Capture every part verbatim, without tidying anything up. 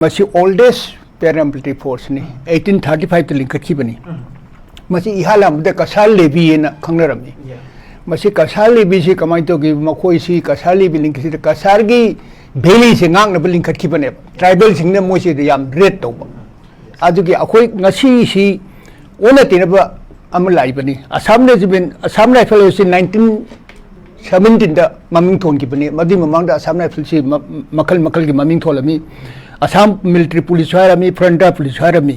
ꯃꯁꯤ oldest paramilitary force ꯅꯤ꯫ Eighteen thirty ꯐꯥꯏꯚꯇ ꯂꯤꯡꯈꯠꯈꯤꯕꯅꯤ꯫ ꯃꯁꯤ ꯏꯍꯥꯟ ꯍꯥꯟꯕꯗ ꯀꯁꯥꯔ ꯂꯦꯕꯤ ꯍꯥꯏꯅ ꯈꯪꯅꯔꯝꯃꯤ꯫ ꯃꯁꯤ ꯀꯁꯥꯔ ꯂꯦꯕꯤꯁꯤ ꯀꯃꯥꯏꯅ ꯇꯧꯒꯦ? ꯃꯈꯣꯏꯁꯤ ꯀꯁꯥꯔ ꯂꯦꯕꯤ ꯂꯤꯡꯈꯠꯁꯤꯗ ꯀꯁꯥꯔꯒꯤ valley ꯁꯦ ꯉꯥꯛꯅꯕ ꯂꯤꯡꯈꯠꯈꯤꯕꯅꯦꯕ꯫ Tribal ꯁꯤꯡꯅ ꯃꯣꯏꯁꯤꯗ ꯌꯥꯝ raid ꯇꯧꯕ꯫ ꯑꯗꯨꯒꯤ ꯑꯩꯈꯣꯏ ꯉꯁꯤꯁꯤ ꯑꯣꯟꯅ ꯇꯩꯅꯕ ꯑꯃ ꯂꯥꯛꯏꯕꯅꯤ꯫ Assam Regiment, Assam Rifle ꯍꯥꯏꯁꯤ nineteen seventeen ꯗ ꯃꯃꯤꯡ ꯊꯣꯟꯈꯤꯕꯅꯤ꯫ ꯃꯗꯨꯏ ꯃꯃꯥꯡꯗ Assam Rifle ꯁꯤ ꯃ-, ꯃꯈꯜ ꯃꯈꯜꯒꯤ ꯃꯃꯤꯡ ꯊꯣꯜꯂꯝꯃꯤ꯫ Assam Military Police ꯍꯥꯏꯔꯝꯃꯤ, Frontier Police ꯍꯥꯏꯔꯝꯃꯤ꯫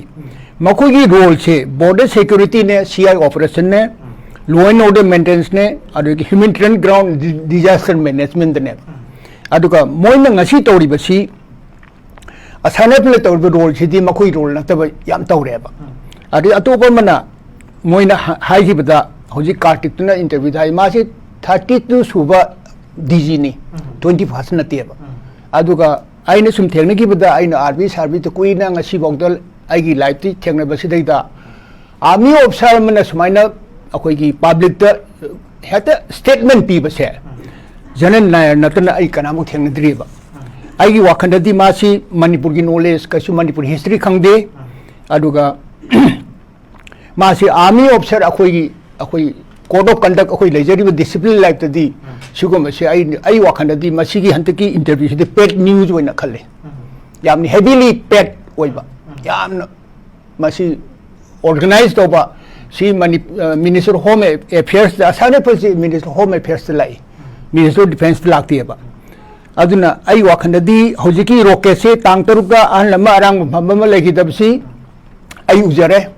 ꯃꯈꯣꯏꯒꯤ role ꯁꯦ border security ꯅꯦ, C I operation ꯅꯦ, law and order maintenance ꯅꯦ, ꯑꯗꯒꯤ humanitarian ground di-, disaster management ꯅꯦ꯫ ꯑꯗꯨꯒ ꯃꯣꯏꯅ ꯉꯁꯤ ꯇꯧꯔꯤꯕꯁꯤ Assam Rifle ꯅ ꯇꯧꯔꯤꯕ role ꯁꯤꯗꯤ ꯃꯈꯣꯏ role ꯅꯠꯇꯕ ꯌꯥꯝ ꯇꯧꯔꯦꯕ꯫ ꯑꯗꯩ ꯑꯇꯣꯞꯄ ꯑꯃꯅ ꯃꯣꯏꯅ ꯍ-, ꯍꯥꯏꯈꯤꯕꯗ, ꯍꯧꯖꯤꯛ ꯀꯥꯔꯇꯤꯛꯇꯨꯅ interview ꯗ ꯍꯥꯏ, ꯃꯥꯁꯤ thirty two ꯁꯨꯕ D G ꯅꯤ, twenty first ꯅꯠꯇꯦꯕ꯫ ꯑꯗꯨꯒ ꯑꯩꯅ ꯁꯨꯝ ꯊꯦꯡꯅꯈꯤꯕꯗ, ꯑꯩꯅ R B service ꯇ ꯀꯨꯏꯅ ꯉꯁꯤꯐꯥꯎꯗ ꯑꯩꯒꯤ life ꯇꯤ ꯊꯦꯡꯅꯕꯁꯤꯗꯩꯗ, army officer ꯑꯃꯅ ꯁꯨꯃꯥꯏꯅ ꯑꯩꯈꯣꯏꯒꯤ public ꯇ ꯍꯦꯛꯇ statement ꯄꯤꯕꯁꯦ General Nair ꯅꯠꯇꯅ ꯑꯩ ꯀꯅꯥꯃꯨꯛ ꯊꯦꯡꯅꯗ꯭ꯔꯤꯕ꯫ ꯑꯩꯒꯤ ꯋꯥꯈꯜꯗꯗꯤ ꯃꯥꯁꯤ ꯃꯅꯤꯄꯨꯔꯒꯤ knowledge ꯀꯩꯁꯨ, ꯃꯅꯤꯄꯨꯔ history ꯈꯪꯗꯦ꯫ ꯑꯗꯨꯒ ꯃꯥꯁꯤ army officer, ꯑꯩꯈꯣꯏꯒꯤ, ꯑꯩꯈꯣꯏ code of conduct, ꯑꯩꯈꯣꯏ ꯂꯩꯖꯔꯤꯕ discipline life ꯇꯗꯤ ꯁꯤꯒꯨꯝꯕꯁꯦ ꯑꯩ, ꯑꯩ ꯋꯥꯈꯜꯗꯗꯤ ꯃꯁꯤꯒꯤ ꯍꯟꯗꯛꯀꯤ interview ꯁꯤꯗꯤ bad news ꯑꯣꯏꯅ ꯈꯜꯂꯦ꯫ ꯌꯥꯝꯅ heavily packed ꯑꯣꯏꯕ, ꯌꯥꯝꯅ ꯃꯁꯤ organize ꯇꯧꯕ꯫ ꯁꯤ ꯃꯅꯤ-, ꯑ, Minister of Home Affairs ꯇ, Assam Rifle ꯁꯤ Minister of Home Affairs ꯇ ꯂꯥꯛꯏ, Minister of Defence ꯇ ꯂꯥꯛꯇꯦꯕ꯫ ꯑꯗꯨꯅ ꯑꯩ ꯋꯥꯈꯜꯗꯗꯤ ꯍꯧꯖꯤꯛꯀꯤ rocket ꯁꯦ ꯇꯥꯡ ꯇꯔꯨꯛꯇ ꯑꯍꯜ ꯑꯃ ꯑꯔꯥꯡꯕ ꯐꯝꯕ ꯑꯃ ꯂꯩꯈꯤꯗꯕꯁꯤ ꯑꯩ ꯎꯖꯔꯦ꯫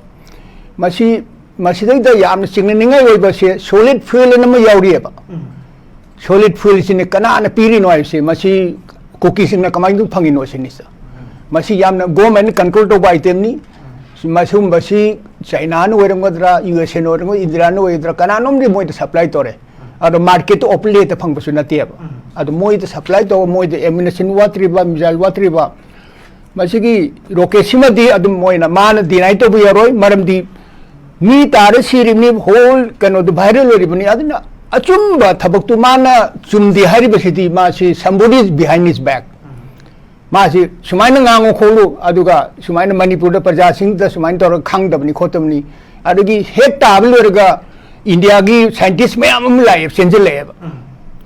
ꯃꯁꯤ, ꯃꯁꯤꯗꯩꯗ ꯌꯥꯝꯅ ꯆꯤꯡꯅꯅꯤꯡꯉꯥꯏ ꯑꯣꯏꯕꯁꯦ solid fuel ꯑꯃ ꯌꯥꯎꯔꯤꯑꯕ꯫ Solid fuel ꯁꯤꯅ ꯀꯅꯥꯅ ꯄꯤꯔꯤꯅꯣ ꯍꯥꯏꯕꯁꯦ, ꯃꯁꯤ ꯀꯨꯀꯤꯁꯤꯡꯅ ꯀꯃꯥꯏꯅ ꯐꯪꯉꯤꯅꯣ ꯁꯤꯅꯤ꯫ ꯃꯁꯤ ꯌꯥꯝꯅ government control ꯇꯧꯕ item ꯅꯤ꯫ ꯃꯁꯤꯒꯨꯝꯕꯁꯤ China ꯅ ꯑꯣꯏꯔꯝꯒꯗ꯭ꯔꯥ, U S A ꯅ ꯑꯣꯏꯔꯝꯒꯗ꯭ꯔꯥ, India ꯅ ꯑꯣꯏꯒꯗ꯭ꯔꯥ, ꯀꯅꯥꯅꯣꯝꯗꯤ ꯃꯣꯏꯗ supply ꯇꯧꯔꯦ꯫ ꯑꯗꯣ market ꯇ open rate ꯇ ꯐꯪꯕꯁꯨ ꯅꯠꯇꯦꯕ꯫ ꯑꯗꯣ ꯃꯣꯏꯗ supply ꯇꯧꯕ, ꯃꯣꯏꯗ ammunition ꯋꯥꯠꯇ꯭ꯔꯤꯕ, missile ꯋꯥꯠꯇ꯭ꯔꯤꯕ, ꯃꯁꯤꯒꯤ rocket ꯁꯤꯃꯗꯤ ꯑꯗꯨꯝ ꯃꯣꯏꯅ, ꯃꯥꯅ deny ꯇꯧꯕ ꯌꯥꯔꯣꯏ, ꯃꯔꯝꯗꯤ ꯃꯤ ꯇꯥꯔ ꯁꯤꯔꯤꯕꯅꯤ, whole ꯀꯩꯅꯣꯗꯨ viral ꯑꯣꯏꯔꯤꯕꯅꯤ꯫ ꯑꯗꯨꯅ ꯑꯆꯨꯝꯕ ꯊꯕꯛꯇꯨ ꯃꯥꯅ ꯆꯨꯝꯗꯦ ꯍꯥꯏꯔꯤꯕꯁꯤꯗꯤ ꯃꯥꯁꯤ somebody is behind his back꯫ ꯃꯥꯁꯤ ꯁꯨꯃꯥꯏꯅ ꯉꯥꯡꯉꯨ ꯈꯣꯠꯂꯨ, ꯑꯗꯨꯒ ꯁꯨꯃꯥꯏꯅ ꯃꯅꯤꯄꯨꯔꯗ ꯄ꯭ꯔꯖꯥꯁꯤꯡꯗ ꯁꯨꯃꯥꯏꯅ ꯇꯧꯔꯒ ꯈꯪꯗꯕꯅꯤ ꯈꯣꯠꯇꯕꯅꯤ꯫ ꯑꯗꯒꯤ ꯍꯦꯛ ꯇꯥꯕ ꯂꯣꯏꯔꯒ ꯏꯟꯗꯤꯌꯥꯒꯤ ꯁꯥꯏꯟꯇꯤꯁ ꯃꯌꯥꯝ ꯑꯃ ꯂꯥꯛꯑꯦꯕ, ꯆꯦꯟꯁꯤꯜꯂꯛꯑꯦꯕ꯫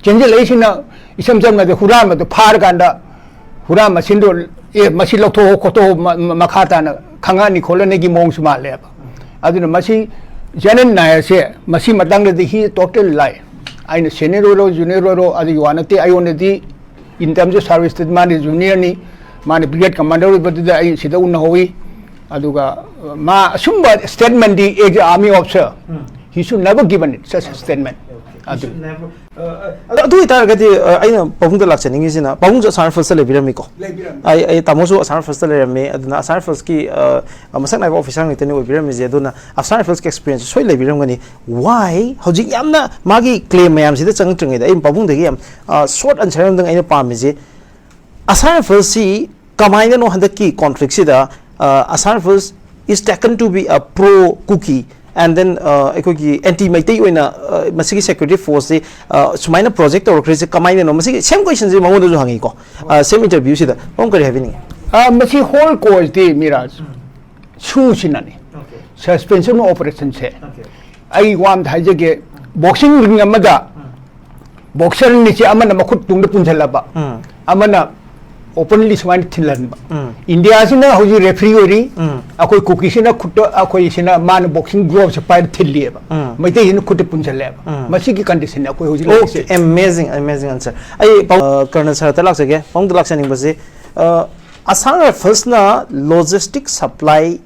ꯆꯦꯟꯁꯤꯜꯂꯛꯏꯁꯤꯅ ꯏꯁꯝ ꯁꯝꯅꯗ ꯍꯨꯔꯥꯟꯕꯗꯣ ꯐꯥꯔꯀꯥꯟꯗ ꯍꯨꯔꯥꯟ ꯃꯁꯤꯡꯗꯣ, "ꯑꯦ, ꯃꯁꯤ ꯂꯧꯊꯣꯛꯑꯣ ꯈꯣꯠꯇꯣꯛꯑꯣ, ꯃ-, ꯃ-, ꯃꯈꯥ ꯇꯥꯅ ꯈꯪꯉꯛꯑꯅꯤ ꯈꯣꯠꯂꯅꯤꯒꯤ" ꯃꯑꯣꯡꯁꯨ ꯃꯥꯜꯂꯦꯕ꯫ ꯑꯗꯨꯅ ꯃꯁꯤ ꯖꯦꯅꯦꯟ ꯅꯥꯌꯔꯁꯦ ꯃꯁꯤ ꯃꯇꯥꯡꯗꯗꯤ he total lie꯫ ꯑꯩꯅ ꯁꯦꯅꯤꯌꯔ ꯑꯣꯏꯔꯣ, ꯖꯨꯅꯤꯌꯔ ꯑꯣꯏꯔꯣ, ꯑꯗꯨꯒꯤ ꯋꯥ ꯅꯠꯇꯦ꯫ ꯑꯩꯉꯣꯟꯗꯗꯤ in terms of service ꯇꯗꯤ ꯃꯥꯅ ꯖꯨꯅꯤꯌꯔꯅꯤ, ꯃꯥꯅ ꯕ꯭ꯔꯤꯒꯦꯗ ꯀꯃꯥꯟꯗꯔ ꯑꯣꯏꯕꯗꯨꯗ ꯑꯩ ꯁꯤꯗ ꯎꯅꯍꯧꯋꯤ꯫ ꯑꯗꯨꯒ ꯃꯥ ꯑꯁꯨꯝꯕ statement D as a army officer, he should never given it, such a statement. ꯑꯗꯨ ꯑꯗꯨ ꯑꯗꯨ ꯑꯣꯏꯇꯥꯔꯒꯗꯤ, ꯑ, ꯑꯩꯅ ꯄꯥꯕꯨꯡꯗ ꯂꯥꯛꯆꯅꯤꯡꯉꯤꯁꯤꯅ, ꯄꯥꯕꯨꯡꯁꯨ ꯑꯁꯥꯝ ꯔꯥꯏꯐꯜꯁꯇ ꯂꯩꯕꯤꯔꯝꯃꯤꯀꯣ? ꯂꯩꯕꯤꯔꯝꯃꯤ꯫ ꯑꯩ, ꯑꯩ ꯇꯥꯃꯣꯁꯨ ꯑꯁꯥꯝ ꯔꯥꯏꯐꯜꯁꯇ ꯂꯩꯔꯝꯃꯤ꯫ ꯑꯗꯨꯅ ꯑꯁꯥꯝ ꯔꯥꯏꯐꯜꯁꯀꯤ, ꯑ, ꯑ, ꯃꯁꯛ ꯅꯥꯏꯕ ꯑꯣꯐꯤꯁꯥꯔ ꯉꯥꯛꯇꯅꯤ ꯑꯣꯏꯕꯤꯔꯝꯃꯤꯁꯦ꯫ ꯑꯗꯨꯅ ꯑꯁꯥꯝ ꯔꯥꯏꯐꯜꯁꯀꯤ ꯑꯦꯛꯁꯄꯤꯔꯤꯌꯦꯟꯁ ꯁꯣꯏ ꯂꯩꯕꯤꯔꯝꯒꯅꯤ꯫ Why ꯍꯧꯖꯤꯛ ꯌꯥꯝꯅ ꯃꯥꯒꯤ ꯀ꯭ꯂꯦꯝ ꯃꯌꯥꯝꯁꯤꯗ ꯆꯪꯉꯛꯇ꯭ꯔꯤꯉꯩꯗ ꯑꯩ ꯄꯥꯕꯨꯡꯗꯒꯤ ꯌꯥꯝ, ꯑ, ꯁꯣꯔꯠ ꯑꯟꯁꯔ ꯑꯃꯗꯪ ꯑꯩꯅ ꯄꯥꯝꯃꯤꯁꯦ, ꯑꯁꯥꯝ ꯔꯥꯏꯐꯜꯁꯤ ꯀꯃꯥꯏꯅꯅꯣ ꯍꯟꯗꯛꯀꯤ ꯀꯣꯟꯐ꯭ꯂꯤꯛꯁꯤꯗ, ꯑ, Assam rifles is taken to be a pro Kuki and then, ꯑ, ꯑꯩꯈꯣꯏꯒꯤ ꯑꯦꯟꯇꯤ ꯃꯩꯇꯩ ꯑꯣꯏꯅ, ꯑ, ꯃꯁꯤꯒꯤ ꯁꯦꯀ꯭ꯌꯨꯔꯤꯇꯤ ꯐꯣꯔꯁꯁꯤ, ꯑ, ꯁꯨꯃꯥꯏꯅ ꯄ꯭ꯔꯣꯖꯦꯛ ꯇꯧꯔꯛꯈ꯭ꯔꯤꯁꯦ ꯀꯃꯥꯏꯅꯅꯣ? ꯃꯁꯤꯒꯤ ꯁꯦꯝ ꯀꯣꯏꯁꯟꯁꯦ ꯃꯉꯣꯟꯗꯁꯨ ꯍꯪꯉꯤꯀꯣ, ꯑ, ꯁꯦꯝ ꯏꯟꯇꯔꯚ꯭ꯌꯨꯁꯤꯗ꯫ ꯄꯥꯕꯨꯡ ꯀꯔꯤ ꯍꯥꯏꯕꯤꯅꯤꯡꯉꯤ? ꯑ, ꯃꯁꯤ ꯍꯣꯜ ꯀꯣꯁꯇꯤ ꯃꯤꯔꯥꯖ ꯁꯨꯁꯤꯅꯅꯤ꯫ ꯁꯁꯄꯦꯟꯁꯟ ꯑꯣꯄꯔꯦꯁꯟꯁꯦ ꯑꯩ ꯋꯥ ꯑꯝꯇ ꯍꯥꯏꯖꯒꯦ꯫ ꯕꯣꯛꯁꯤꯡ ꯔꯤꯡ ꯑꯃꯗ ꯕꯣꯛꯁꯔ ꯑꯅꯤꯁꯦ ꯑꯃꯅ ꯃꯈꯨꯠ ꯇꯨꯡꯗ ꯄꯨꯟꯁꯤꯜꯂꯕ, ꯎꯝ꯫ ꯑꯃꯅ ꯑꯣꯄꯟꯂꯤ ꯁꯨꯃꯥꯏꯅ ꯊꯤꯜꯍꯟꯕ꯫ ꯎꯝ꯫ ꯏꯟꯗꯤꯌꯥꯁꯤꯅ ꯍꯧꯖꯤꯛ ꯔꯦꯐ꯭ꯔꯤ ꯑꯣꯏꯔꯤ, ꯎꯝ꯫ ꯑꯩꯈꯣꯏ ꯀꯨꯀꯤꯁꯤꯅ ꯈꯨꯠꯇ, ꯑꯩꯈꯣꯏꯁꯤꯅ ꯃꯥꯅ ꯕꯣꯛꯁꯤꯡ ꯒ꯭ꯂꯣꯚꯁꯦ ꯄꯥꯏꯔ ꯊꯤꯜꯂꯤꯑꯕ, ꯎꯝ꯫ ꯃꯩꯇꯩꯁꯤꯅ ꯈꯨꯠꯇ ꯄꯨꯟꯁꯤꯜꯂꯦꯕ꯫ ꯎꯝ꯫ ꯃꯁꯤꯒꯤ ꯀꯟꯗꯤꯁꯟꯅꯦ ꯑꯩꯈꯣꯏ ꯍꯧꯖꯤꯛ ꯂꯩꯔꯤꯁꯦ꯫ Okay, amazing, amazing answer. ꯑꯩ ꯄꯥꯎ-, ꯑ, ꯀꯔꯅ ꯁꯔꯗ ꯂꯥꯛꯆꯒꯦ꯫ ꯄꯥꯎꯗ ꯂꯥꯛꯆꯅꯤꯡꯕꯁꯤ, ꯑ, ꯑꯁꯥꯝ ꯔꯥꯏꯐꯜꯁꯅ ꯂꯣꯖꯤꯁꯇꯤꯛ ꯁꯄ꯭ꯂꯥꯏ,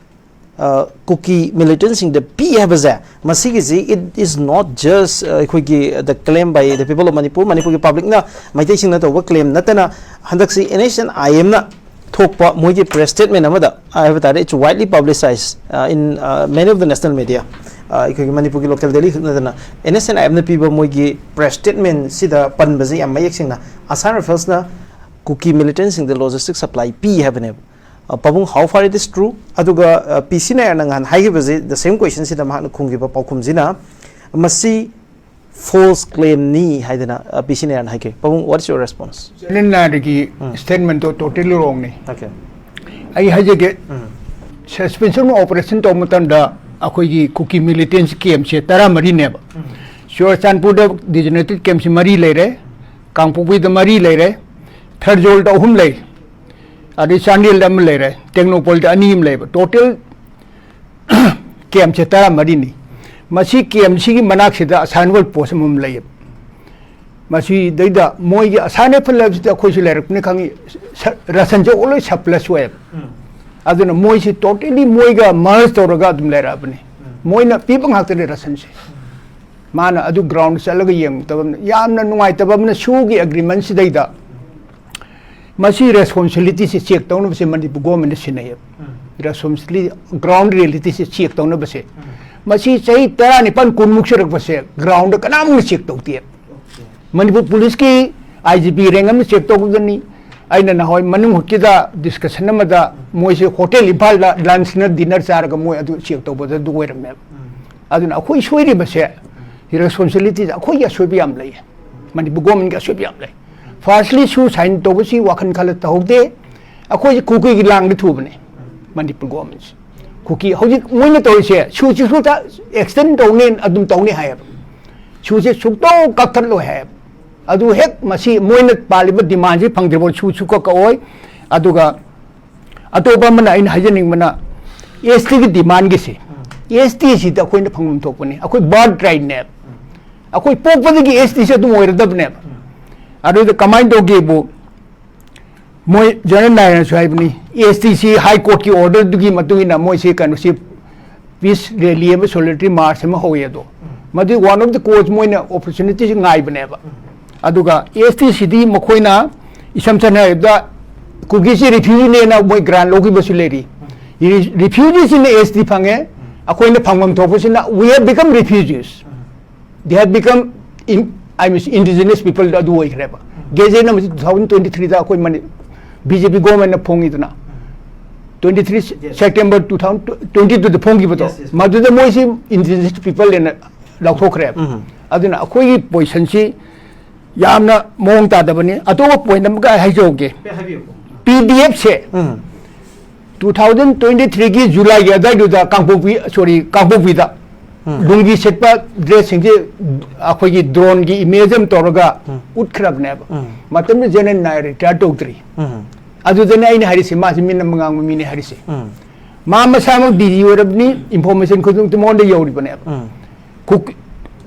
ꯑ, ꯀꯨꯀꯤ ꯃꯤꯂꯤꯇꯦꯟꯁꯤꯡꯗ ꯄꯤ ꯍꯥꯏꯕꯁꯦ, ꯃꯁꯤꯒꯤꯁꯤ, it is not just, ꯑ, ꯑꯩꯈꯣꯏꯒꯤ the claim by the people of Manipur, ꯃꯅꯤꯄꯨꯔꯒꯤ ꯄꯕ꯭ꯂꯤꯛꯅ, ꯃꯩꯇꯩꯁꯤꯡꯅ ꯇꯧꯕ ꯀ꯭ꯂꯦꯝ ꯅꯠꯇꯅ, ꯍꯟꯗꯛꯁꯤ ꯑꯦꯟ ꯑꯦꯁ ꯑꯦꯟ ꯑꯥꯏ ꯑꯦꯝꯅ ꯊꯣꯛꯄ ꯃꯣꯏꯒꯤ ꯄ꯭ꯔꯦꯁ ꯁ꯭ꯇꯦꯠꯃꯦꯟ ꯑꯃꯗ ꯍꯥꯏꯕ ꯇꯥꯔꯦ, it's widely publicized, uh, in, uh, many of the national media꯫ ꯑ, ꯑꯩꯈꯣꯏꯒꯤ ꯃꯅꯤꯄꯨꯔꯒꯤ ꯂꯣꯀꯦꯜ ꯗꯦꯂꯤ ꯈꯛ ꯅꯠꯇꯅ ꯑꯦꯟ ꯑꯦꯁ ꯑꯦꯟ ꯑꯥꯏ ꯑꯦꯝꯅ ꯄꯤꯕ ꯃꯣꯏꯒꯤ ꯄ꯭ꯔꯦꯁ ꯁ꯭ꯇꯦꯠꯃꯦꯟꯁꯤꯗ ꯄꯟꯕꯁꯦ ꯌꯥꯝ ꯃꯌꯦꯛ ꯁꯦꯡꯅ ꯑꯁꯥꯝ ꯔꯥꯏꯐꯜꯁꯅ ꯀꯨꯀꯤ ꯃꯤꯂꯤꯇꯦꯟꯁꯤꯡꯗ ꯂꯣꯖꯤꯁꯇꯤꯛ ꯁꯄ꯭ꯂꯥꯏ ꯄꯤ ꯍꯥꯏꯕꯅꯦꯕ꯫ ꯑ, ꯄꯥꯕꯨꯡ, how far it is true? ꯑꯗꯨꯒ, ꯑ, ꯄꯤ ꯁꯤ ꯅꯥꯌꯔꯅ ꯅꯍꯥꯟ ꯍꯥꯏꯈꯤꯕꯁꯦ, the same question ꯁꯤꯗ ꯃꯍꯥꯛꯅ ꯈꯨꯝꯈꯤꯕ ꯄꯥꯎꯈꯨꯝꯁꯤꯅ, ꯃꯁꯤ ꯐꯣꯜꯁ ꯀ꯭ꯂꯦꯝꯅꯤ ꯍꯥꯏꯗꯅ ꯄꯤ ꯁꯤ ꯅꯥꯏꯔꯥꯅ ꯍꯥꯏꯈꯤ꯫ ꯄꯥꯕꯨꯡ, what is your response? Channel ꯅꯥꯏꯟꯒꯤ ꯁ꯭ꯇꯦꯠꯃꯦꯟꯗꯣ ꯇꯣꯇꯦꯂꯤ ꯔꯣꯡꯅꯤ꯫ Okay. ꯑꯩ ꯍꯥꯏꯖꯒꯦ, ꯎꯝ. ꯁꯁꯄꯦꯟꯁꯟ ꯑꯣꯄꯔꯦꯁꯟ ꯇꯧꯕ ꯃꯇꯝꯗ ꯑꯩꯈꯣꯏꯒꯤ ꯀꯨꯀꯤ ꯃꯤꯂꯤꯇꯦꯟꯁꯤ ꯀꯦꯝꯁꯦ ꯇꯔꯥꯃꯔꯤꯅꯦꯕ꯫ ꯆꯨꯔꯆꯥꯟꯄꯨꯔꯗ ꯗꯤꯖꯤꯅꯦꯇꯦꯠ ꯀꯦꯝꯁꯤ ꯃꯔꯤ ꯂꯩꯔꯦ, ꯀꯥꯡꯄꯣꯛꯄꯤꯗ ꯃꯔꯤ ꯂꯩꯔꯦ, ꯊꯔꯖꯣꯜꯗ ꯑꯍꯨꯝ ꯂꯩ, ꯑꯗꯩ ꯆꯥꯟꯗꯦꯜꯗ ꯑꯃ ꯂꯩꯔꯦ, ꯇꯦꯡꯅꯧꯄꯜꯗ ꯑꯅꯤ ꯑꯃ ꯂꯩꯕ꯫ ꯇꯣꯇꯦꯜ ꯀꯦꯝꯁꯦ ꯇꯔꯥꯃꯔꯤꯅꯤ꯫ ꯃꯁꯤ ꯀꯦꯝꯁꯤꯒꯤ ꯃꯅꯥꯛꯁꯤꯗ ꯑꯁꯥꯏꯟꯕꯜ ꯄꯣꯁ ꯑꯃꯃꯝ ꯂꯩꯌꯦꯕ꯫ ꯃꯁꯤꯗꯩꯗ ꯃꯣꯏꯒꯤ ꯑꯁꯥꯏꯟꯕꯜ ꯍꯥꯏꯕꯁꯤꯗ ꯑꯩꯈꯣꯏꯁꯨ ꯂꯩꯔꯛꯄꯅꯤ ꯈꯪꯉꯤ, ꯁ-, ꯔꯁꯟꯁꯦ ꯑꯣꯜꯋꯦꯁ ꯁꯔꯄ꯭ꯂꯁ ꯑꯣꯏꯌꯦꯕ꯫ ꯑꯗꯨꯅ ꯃꯣꯏꯁꯤ ꯇꯣꯇꯦꯂꯤ ꯃꯣꯏꯒ ꯃꯔꯖ ꯇꯧꯔꯒ ꯑꯗꯨꯝ ꯂꯩꯔꯛꯑꯕꯅꯤ꯫ ꯃꯣꯏꯅ ꯄꯤꯕ ꯉꯥꯛꯇꯅꯤ ꯔꯁꯟꯁꯦ꯫ ꯃꯥꯅ ꯑꯗꯨ ꯒ꯭ꯔꯥꯎꯟꯗ ꯆꯠꯂꯒ ꯌꯦꯡꯉꯛꯇꯕ ꯑꯃꯅ ꯌꯥꯝꯅ ꯅꯨꯡꯉꯥꯏꯇꯕ ꯑꯃꯅ, ꯁꯨꯒꯤ ꯑꯦꯒ꯭ꯔꯤꯃꯦꯟꯁꯤꯗꯩꯗ ꯃꯁꯤ ꯔꯦꯁꯄꯣꯟꯁꯤꯕꯤꯂꯤꯇꯤꯁꯦ ꯆꯦꯛ ꯇꯧꯅꯕꯁꯦ ꯃꯅꯤꯄꯨꯔ ꯒꯣꯔꯃꯦꯟꯅ ꯁꯤꯟꯅꯩꯌꯦꯕ꯫ ꯔꯦꯁꯄꯣꯟꯁꯤꯕꯤꯂꯤꯇꯤ, ꯒ꯭ꯔꯥꯎꯟ ꯔꯤꯌꯦꯂꯤꯇꯤꯁꯦ ꯆꯦꯛ ꯇꯧꯅꯕꯁꯦ꯫ ꯃꯁꯤ ꯆꯍꯤ ꯇꯔꯥꯅꯤꯄꯥꯟ ꯀꯨꯟꯃꯨꯛ ꯁꯨꯔꯛꯄꯁꯦ ꯒ꯭ꯔꯥꯎꯟꯗ ꯀꯅꯥꯝꯅ ꯆꯦꯛ ꯇꯧꯗꯦ꯫ ꯃꯅꯤꯄꯨꯔ ꯄꯨꯂꯤꯁꯀꯤ ꯑꯥꯏ ꯖꯤ ꯄꯤ ꯔꯦꯡ ꯑꯃ ꯆꯦꯛ ꯇꯧꯒꯗꯕꯅꯤ꯫ ꯑꯩꯅ ꯅꯍꯥꯟꯋꯥꯏ ꯃꯅꯨꯡ ꯍꯨꯠꯀꯤꯗ ꯗꯤꯁꯀꯁꯟ ꯑꯃꯗ ꯃꯣꯏꯁꯦ ꯍꯣꯇꯦꯜ ꯏꯝꯐꯥꯜꯗ ꯂꯟꯁꯅ ꯗꯤꯅꯔ ꯆꯥꯔꯒ ꯃꯣꯏ ꯑꯗꯨ ꯆꯦꯛ ꯇꯧꯕꯗ ꯑꯗꯨ ꯑꯣꯏꯔꯝꯃꯦꯕ꯫ ꯑꯗꯨꯅ ꯑꯩꯈꯣꯏ ꯁꯣꯏꯔꯤꯕꯁꯦ, ꯔꯦꯁꯄꯣꯟꯁꯤꯕꯤꯂꯤꯇꯤꯁꯦ ꯑꯩꯈꯣꯏꯒꯤ ꯑꯁꯣꯏꯕ ꯌꯥꯝ ꯂꯩꯌꯦ, ꯃꯅꯤꯄꯨꯔ ꯒꯣꯔꯃꯦꯟꯒꯤ ꯑꯁꯣꯏꯕ ꯌꯥꯝ ꯂꯩ꯫ ꯐꯥꯔꯁꯂꯤ ꯁꯨ ꯁꯥꯏꯟ ꯇꯧꯕꯁꯤ ꯋꯥꯈꯜ ꯈꯜꯂ ꯇꯧꯍꯧꯗꯦ꯫ ꯑꯩꯈꯣꯏꯁꯦ ꯀꯨꯀꯤꯒꯤ ꯂꯥꯡꯗ ꯊꯨꯕꯅꯦ ꯃꯅꯤꯄꯨꯔ ꯒꯣꯔꯃꯦꯟꯁꯦ꯫ ꯀꯨꯀꯤ ꯍꯧꯖꯤꯛ ꯃꯣꯏꯅ ꯇꯧꯔꯤꯁꯦ, ꯁꯨꯁꯤ ꯁꯨ ꯑꯦꯛꯁꯇꯦꯟ ꯇꯧꯅꯤ, ꯑꯗꯨꯝ ꯇꯧꯅꯤ ꯍꯥꯏꯌꯦꯕ꯫ ꯁꯨꯁꯦ ꯁꯨꯛꯇꯧ ꯀꯛꯊꯠꯂꯣꯏ ꯍꯥꯏꯌꯦꯕ꯫ ꯑꯗꯨ ꯍꯦꯛ ꯃꯁꯤ ꯃꯣꯏꯅ ꯄꯥꯜꯂꯤꯕ ꯗꯤꯃꯥꯟꯁꯤ ꯐꯪꯗ꯭ꯔꯤꯕ ꯁꯨ ꯁꯨꯀꯛ ꯀꯛꯑꯣꯏ꯫ ꯑꯗꯨꯒ ꯑꯇꯣꯞꯄ ꯑꯃꯅ ꯑꯩꯅ ꯍꯥꯏꯖꯅꯤꯡꯕꯅ, ꯑꯦꯁ ꯇꯤꯒꯤ ꯗꯤꯃꯥꯟꯒꯤꯁꯦ, ꯑꯦꯁ ꯇꯤꯁꯤꯗ ꯑꯩꯈꯣꯏꯅ ꯐꯪꯐꯝ ꯊꯣꯛꯄꯅꯤ, ꯑꯩꯈꯣꯏ ꯕꯥꯔꯠ ꯔꯥꯏꯠꯅꯦꯕ꯫ ꯑꯩꯈꯣꯏ ꯄꯣꯛꯄꯗꯒꯤ ꯑꯦꯁ ꯇꯤꯁꯦ ꯑꯗꯨꯝ ꯑꯣꯏꯔꯗꯕꯅꯦꯕ꯫ ꯑꯗꯨꯗ ꯀꯃꯥꯏꯅ ꯇꯧꯒꯦꯕꯨ, ꯃꯣꯏ ꯖꯦꯅꯔꯦꯜ ꯅꯥꯏꯔꯅꯁꯨ ꯍꯥꯏꯕꯅꯤ, ꯑꯦꯁ ꯇꯤ ꯁꯤ ꯍꯥꯏ ꯀꯣꯔꯠꯀꯤ ꯑꯣꯔꯗꯔꯗꯨꯒꯤ ꯃꯇꯨꯡ ꯏꯟꯅ ꯃꯣꯏꯁꯤ ꯀꯩꯅꯣꯁꯤ ꯄꯤꯁ ꯔꯦꯂꯤ ꯑꯃ, ꯁꯣꯂꯤꯗꯔꯤꯇꯤ ꯃꯥꯔꯆ ꯑꯃ ꯍꯧꯋꯤ꯫ ꯑꯗꯣ ꯃꯗꯨ ꯋꯥꯟ ꯑꯣꯐ ꯗ ꯀꯣꯖ, ꯃꯣꯏꯅ ꯑꯣꯄꯣꯔꯆꯨꯅꯤꯇꯤꯁꯤ ꯉꯥꯏꯕꯅꯦꯕ꯫ ꯑꯗꯨꯒ ꯑꯦꯁ ꯇꯤ ꯁꯤꯗꯤ ꯃꯈꯣꯏꯅ ꯏꯁꯝ ꯁꯝꯅ ꯍꯥꯏꯔꯕꯗ ꯀꯨꯀꯤꯁꯤ ꯔꯤꯐ꯭ꯌꯨꯖꯤꯅꯦꯅ ꯃꯣꯏ ꯒ꯭ꯔꯥꯟ ꯂꯧꯈꯤꯕꯁꯨ ꯂꯩꯔꯤ꯫ ꯔꯤꯐ꯭ꯌꯨꯖꯤꯁꯤꯅ ꯑꯦꯁ ꯇꯤ ꯐꯪꯉꯦ, ꯑꯩꯈꯣꯏꯅ ꯐꯪꯐꯝ ꯊꯣꯛꯄꯁꯤꯅ we have become refugees, they have become in, I mean, indigenous people ꯑꯗꯨ ꯑꯣꯏꯈ꯭ꯔꯦꯕ꯫ ꯒꯦꯖꯦꯠ ꯅꯝꯕꯔꯁꯤ ꯇꯨ ꯊꯥꯎꯖꯟ ꯇ꯭ꯋꯦꯟꯇꯤ ꯊ꯭ꯔꯤꯗ ꯑꯩꯈꯣꯏ ꯃꯅꯤ-, ꯕꯤ ꯖꯦ ꯄꯤ ꯒꯣꯔꯃꯦꯟꯅ ꯐꯣꯡꯉꯤꯗꯅ, twenty three September two thousand twenty ꯇꯨꯗ ꯐꯣꯡꯈꯤꯕꯗꯣ, ꯃꯗꯨꯗ ꯃꯣꯏꯁꯤ ꯏꯟꯗꯤꯖꯤꯅꯁ ꯄꯤꯄꯜ ꯑꯅ ꯂꯥꯎꯊꯣꯛꯈ꯭ꯔꯦꯕ꯫ ꯑꯗꯨꯅ ꯑꯩꯈꯣꯏꯒꯤ ꯄꯣꯖꯤꯁꯟꯁꯤ ꯌꯥꯝꯅ ꯃꯑꯣꯡ ꯇꯥꯗꯕꯅꯤ꯫ ꯑꯇꯣꯞꯄ ꯄꯣꯏꯟ ꯑꯃꯒ ꯍꯥꯏꯖꯍꯧꯒꯦ꯫ ꯄꯤ ꯗꯤ ꯑꯦꯐꯁꯦ ꯎꯝ ꯇꯨ ꯊꯥꯎꯖꯟ ꯇ꯭ꯋꯦꯟꯇꯤ ꯊ꯭ꯔꯤꯒꯤ ꯖꯨꯂꯥꯏꯒꯤ ꯑꯗꯨꯋꯥꯏꯗꯨꯗ ꯀꯥꯡꯄꯣꯛꯄꯤ, ꯁꯣꯔꯤ, ꯀꯥꯡꯄꯣꯛꯄꯤꯗ ꯎꯝ ꯂꯨꯡꯒꯤ ꯁꯦꯠꯄ ꯗ꯭ꯔꯦꯁꯁꯤꯡꯁꯦ ꯑꯩꯈꯣꯏꯒꯤ ꯗ꯭ꯔꯣꯟꯒꯤ ꯏꯃꯦꯖ ꯑꯃ ꯇꯧꯔꯒ ꯎꯝ ꯎꯠꯈ꯭ꯔꯕꯅꯦꯕ꯫ ꯎꯝ ꯃꯇꯝꯗꯨꯗ ꯖꯦꯅꯔꯦꯜ ꯅꯥꯌꯔ ꯔꯤꯇꯥꯌꯔ ꯇꯧꯗ꯭ꯔꯤ꯫ ꯎꯝ ꯑꯗꯨꯗꯅꯦ ꯑꯩꯅ ꯍꯥꯏꯔꯤꯁꯦ, ꯃꯥꯁꯦ ꯃꯤꯅꯝ ꯉꯥꯡꯕ ꯃꯤꯅꯦ ꯍꯥꯏꯔꯤꯁꯦ꯫ ꯎꯝ ꯃꯥ ꯃꯁꯥꯃꯛ ꯗꯤ ꯖꯤ ꯑꯣꯏꯔꯕꯅꯤ, ꯏꯟꯐꯣꯔꯃꯦꯁꯟ ꯈꯨꯗꯤꯡꯃꯛꯇꯤ ꯃꯉꯣꯟꯗ ꯌꯧꯔꯤꯕꯅꯦꯕ꯫ ꯎꯝ ꯀꯨꯀꯤ-,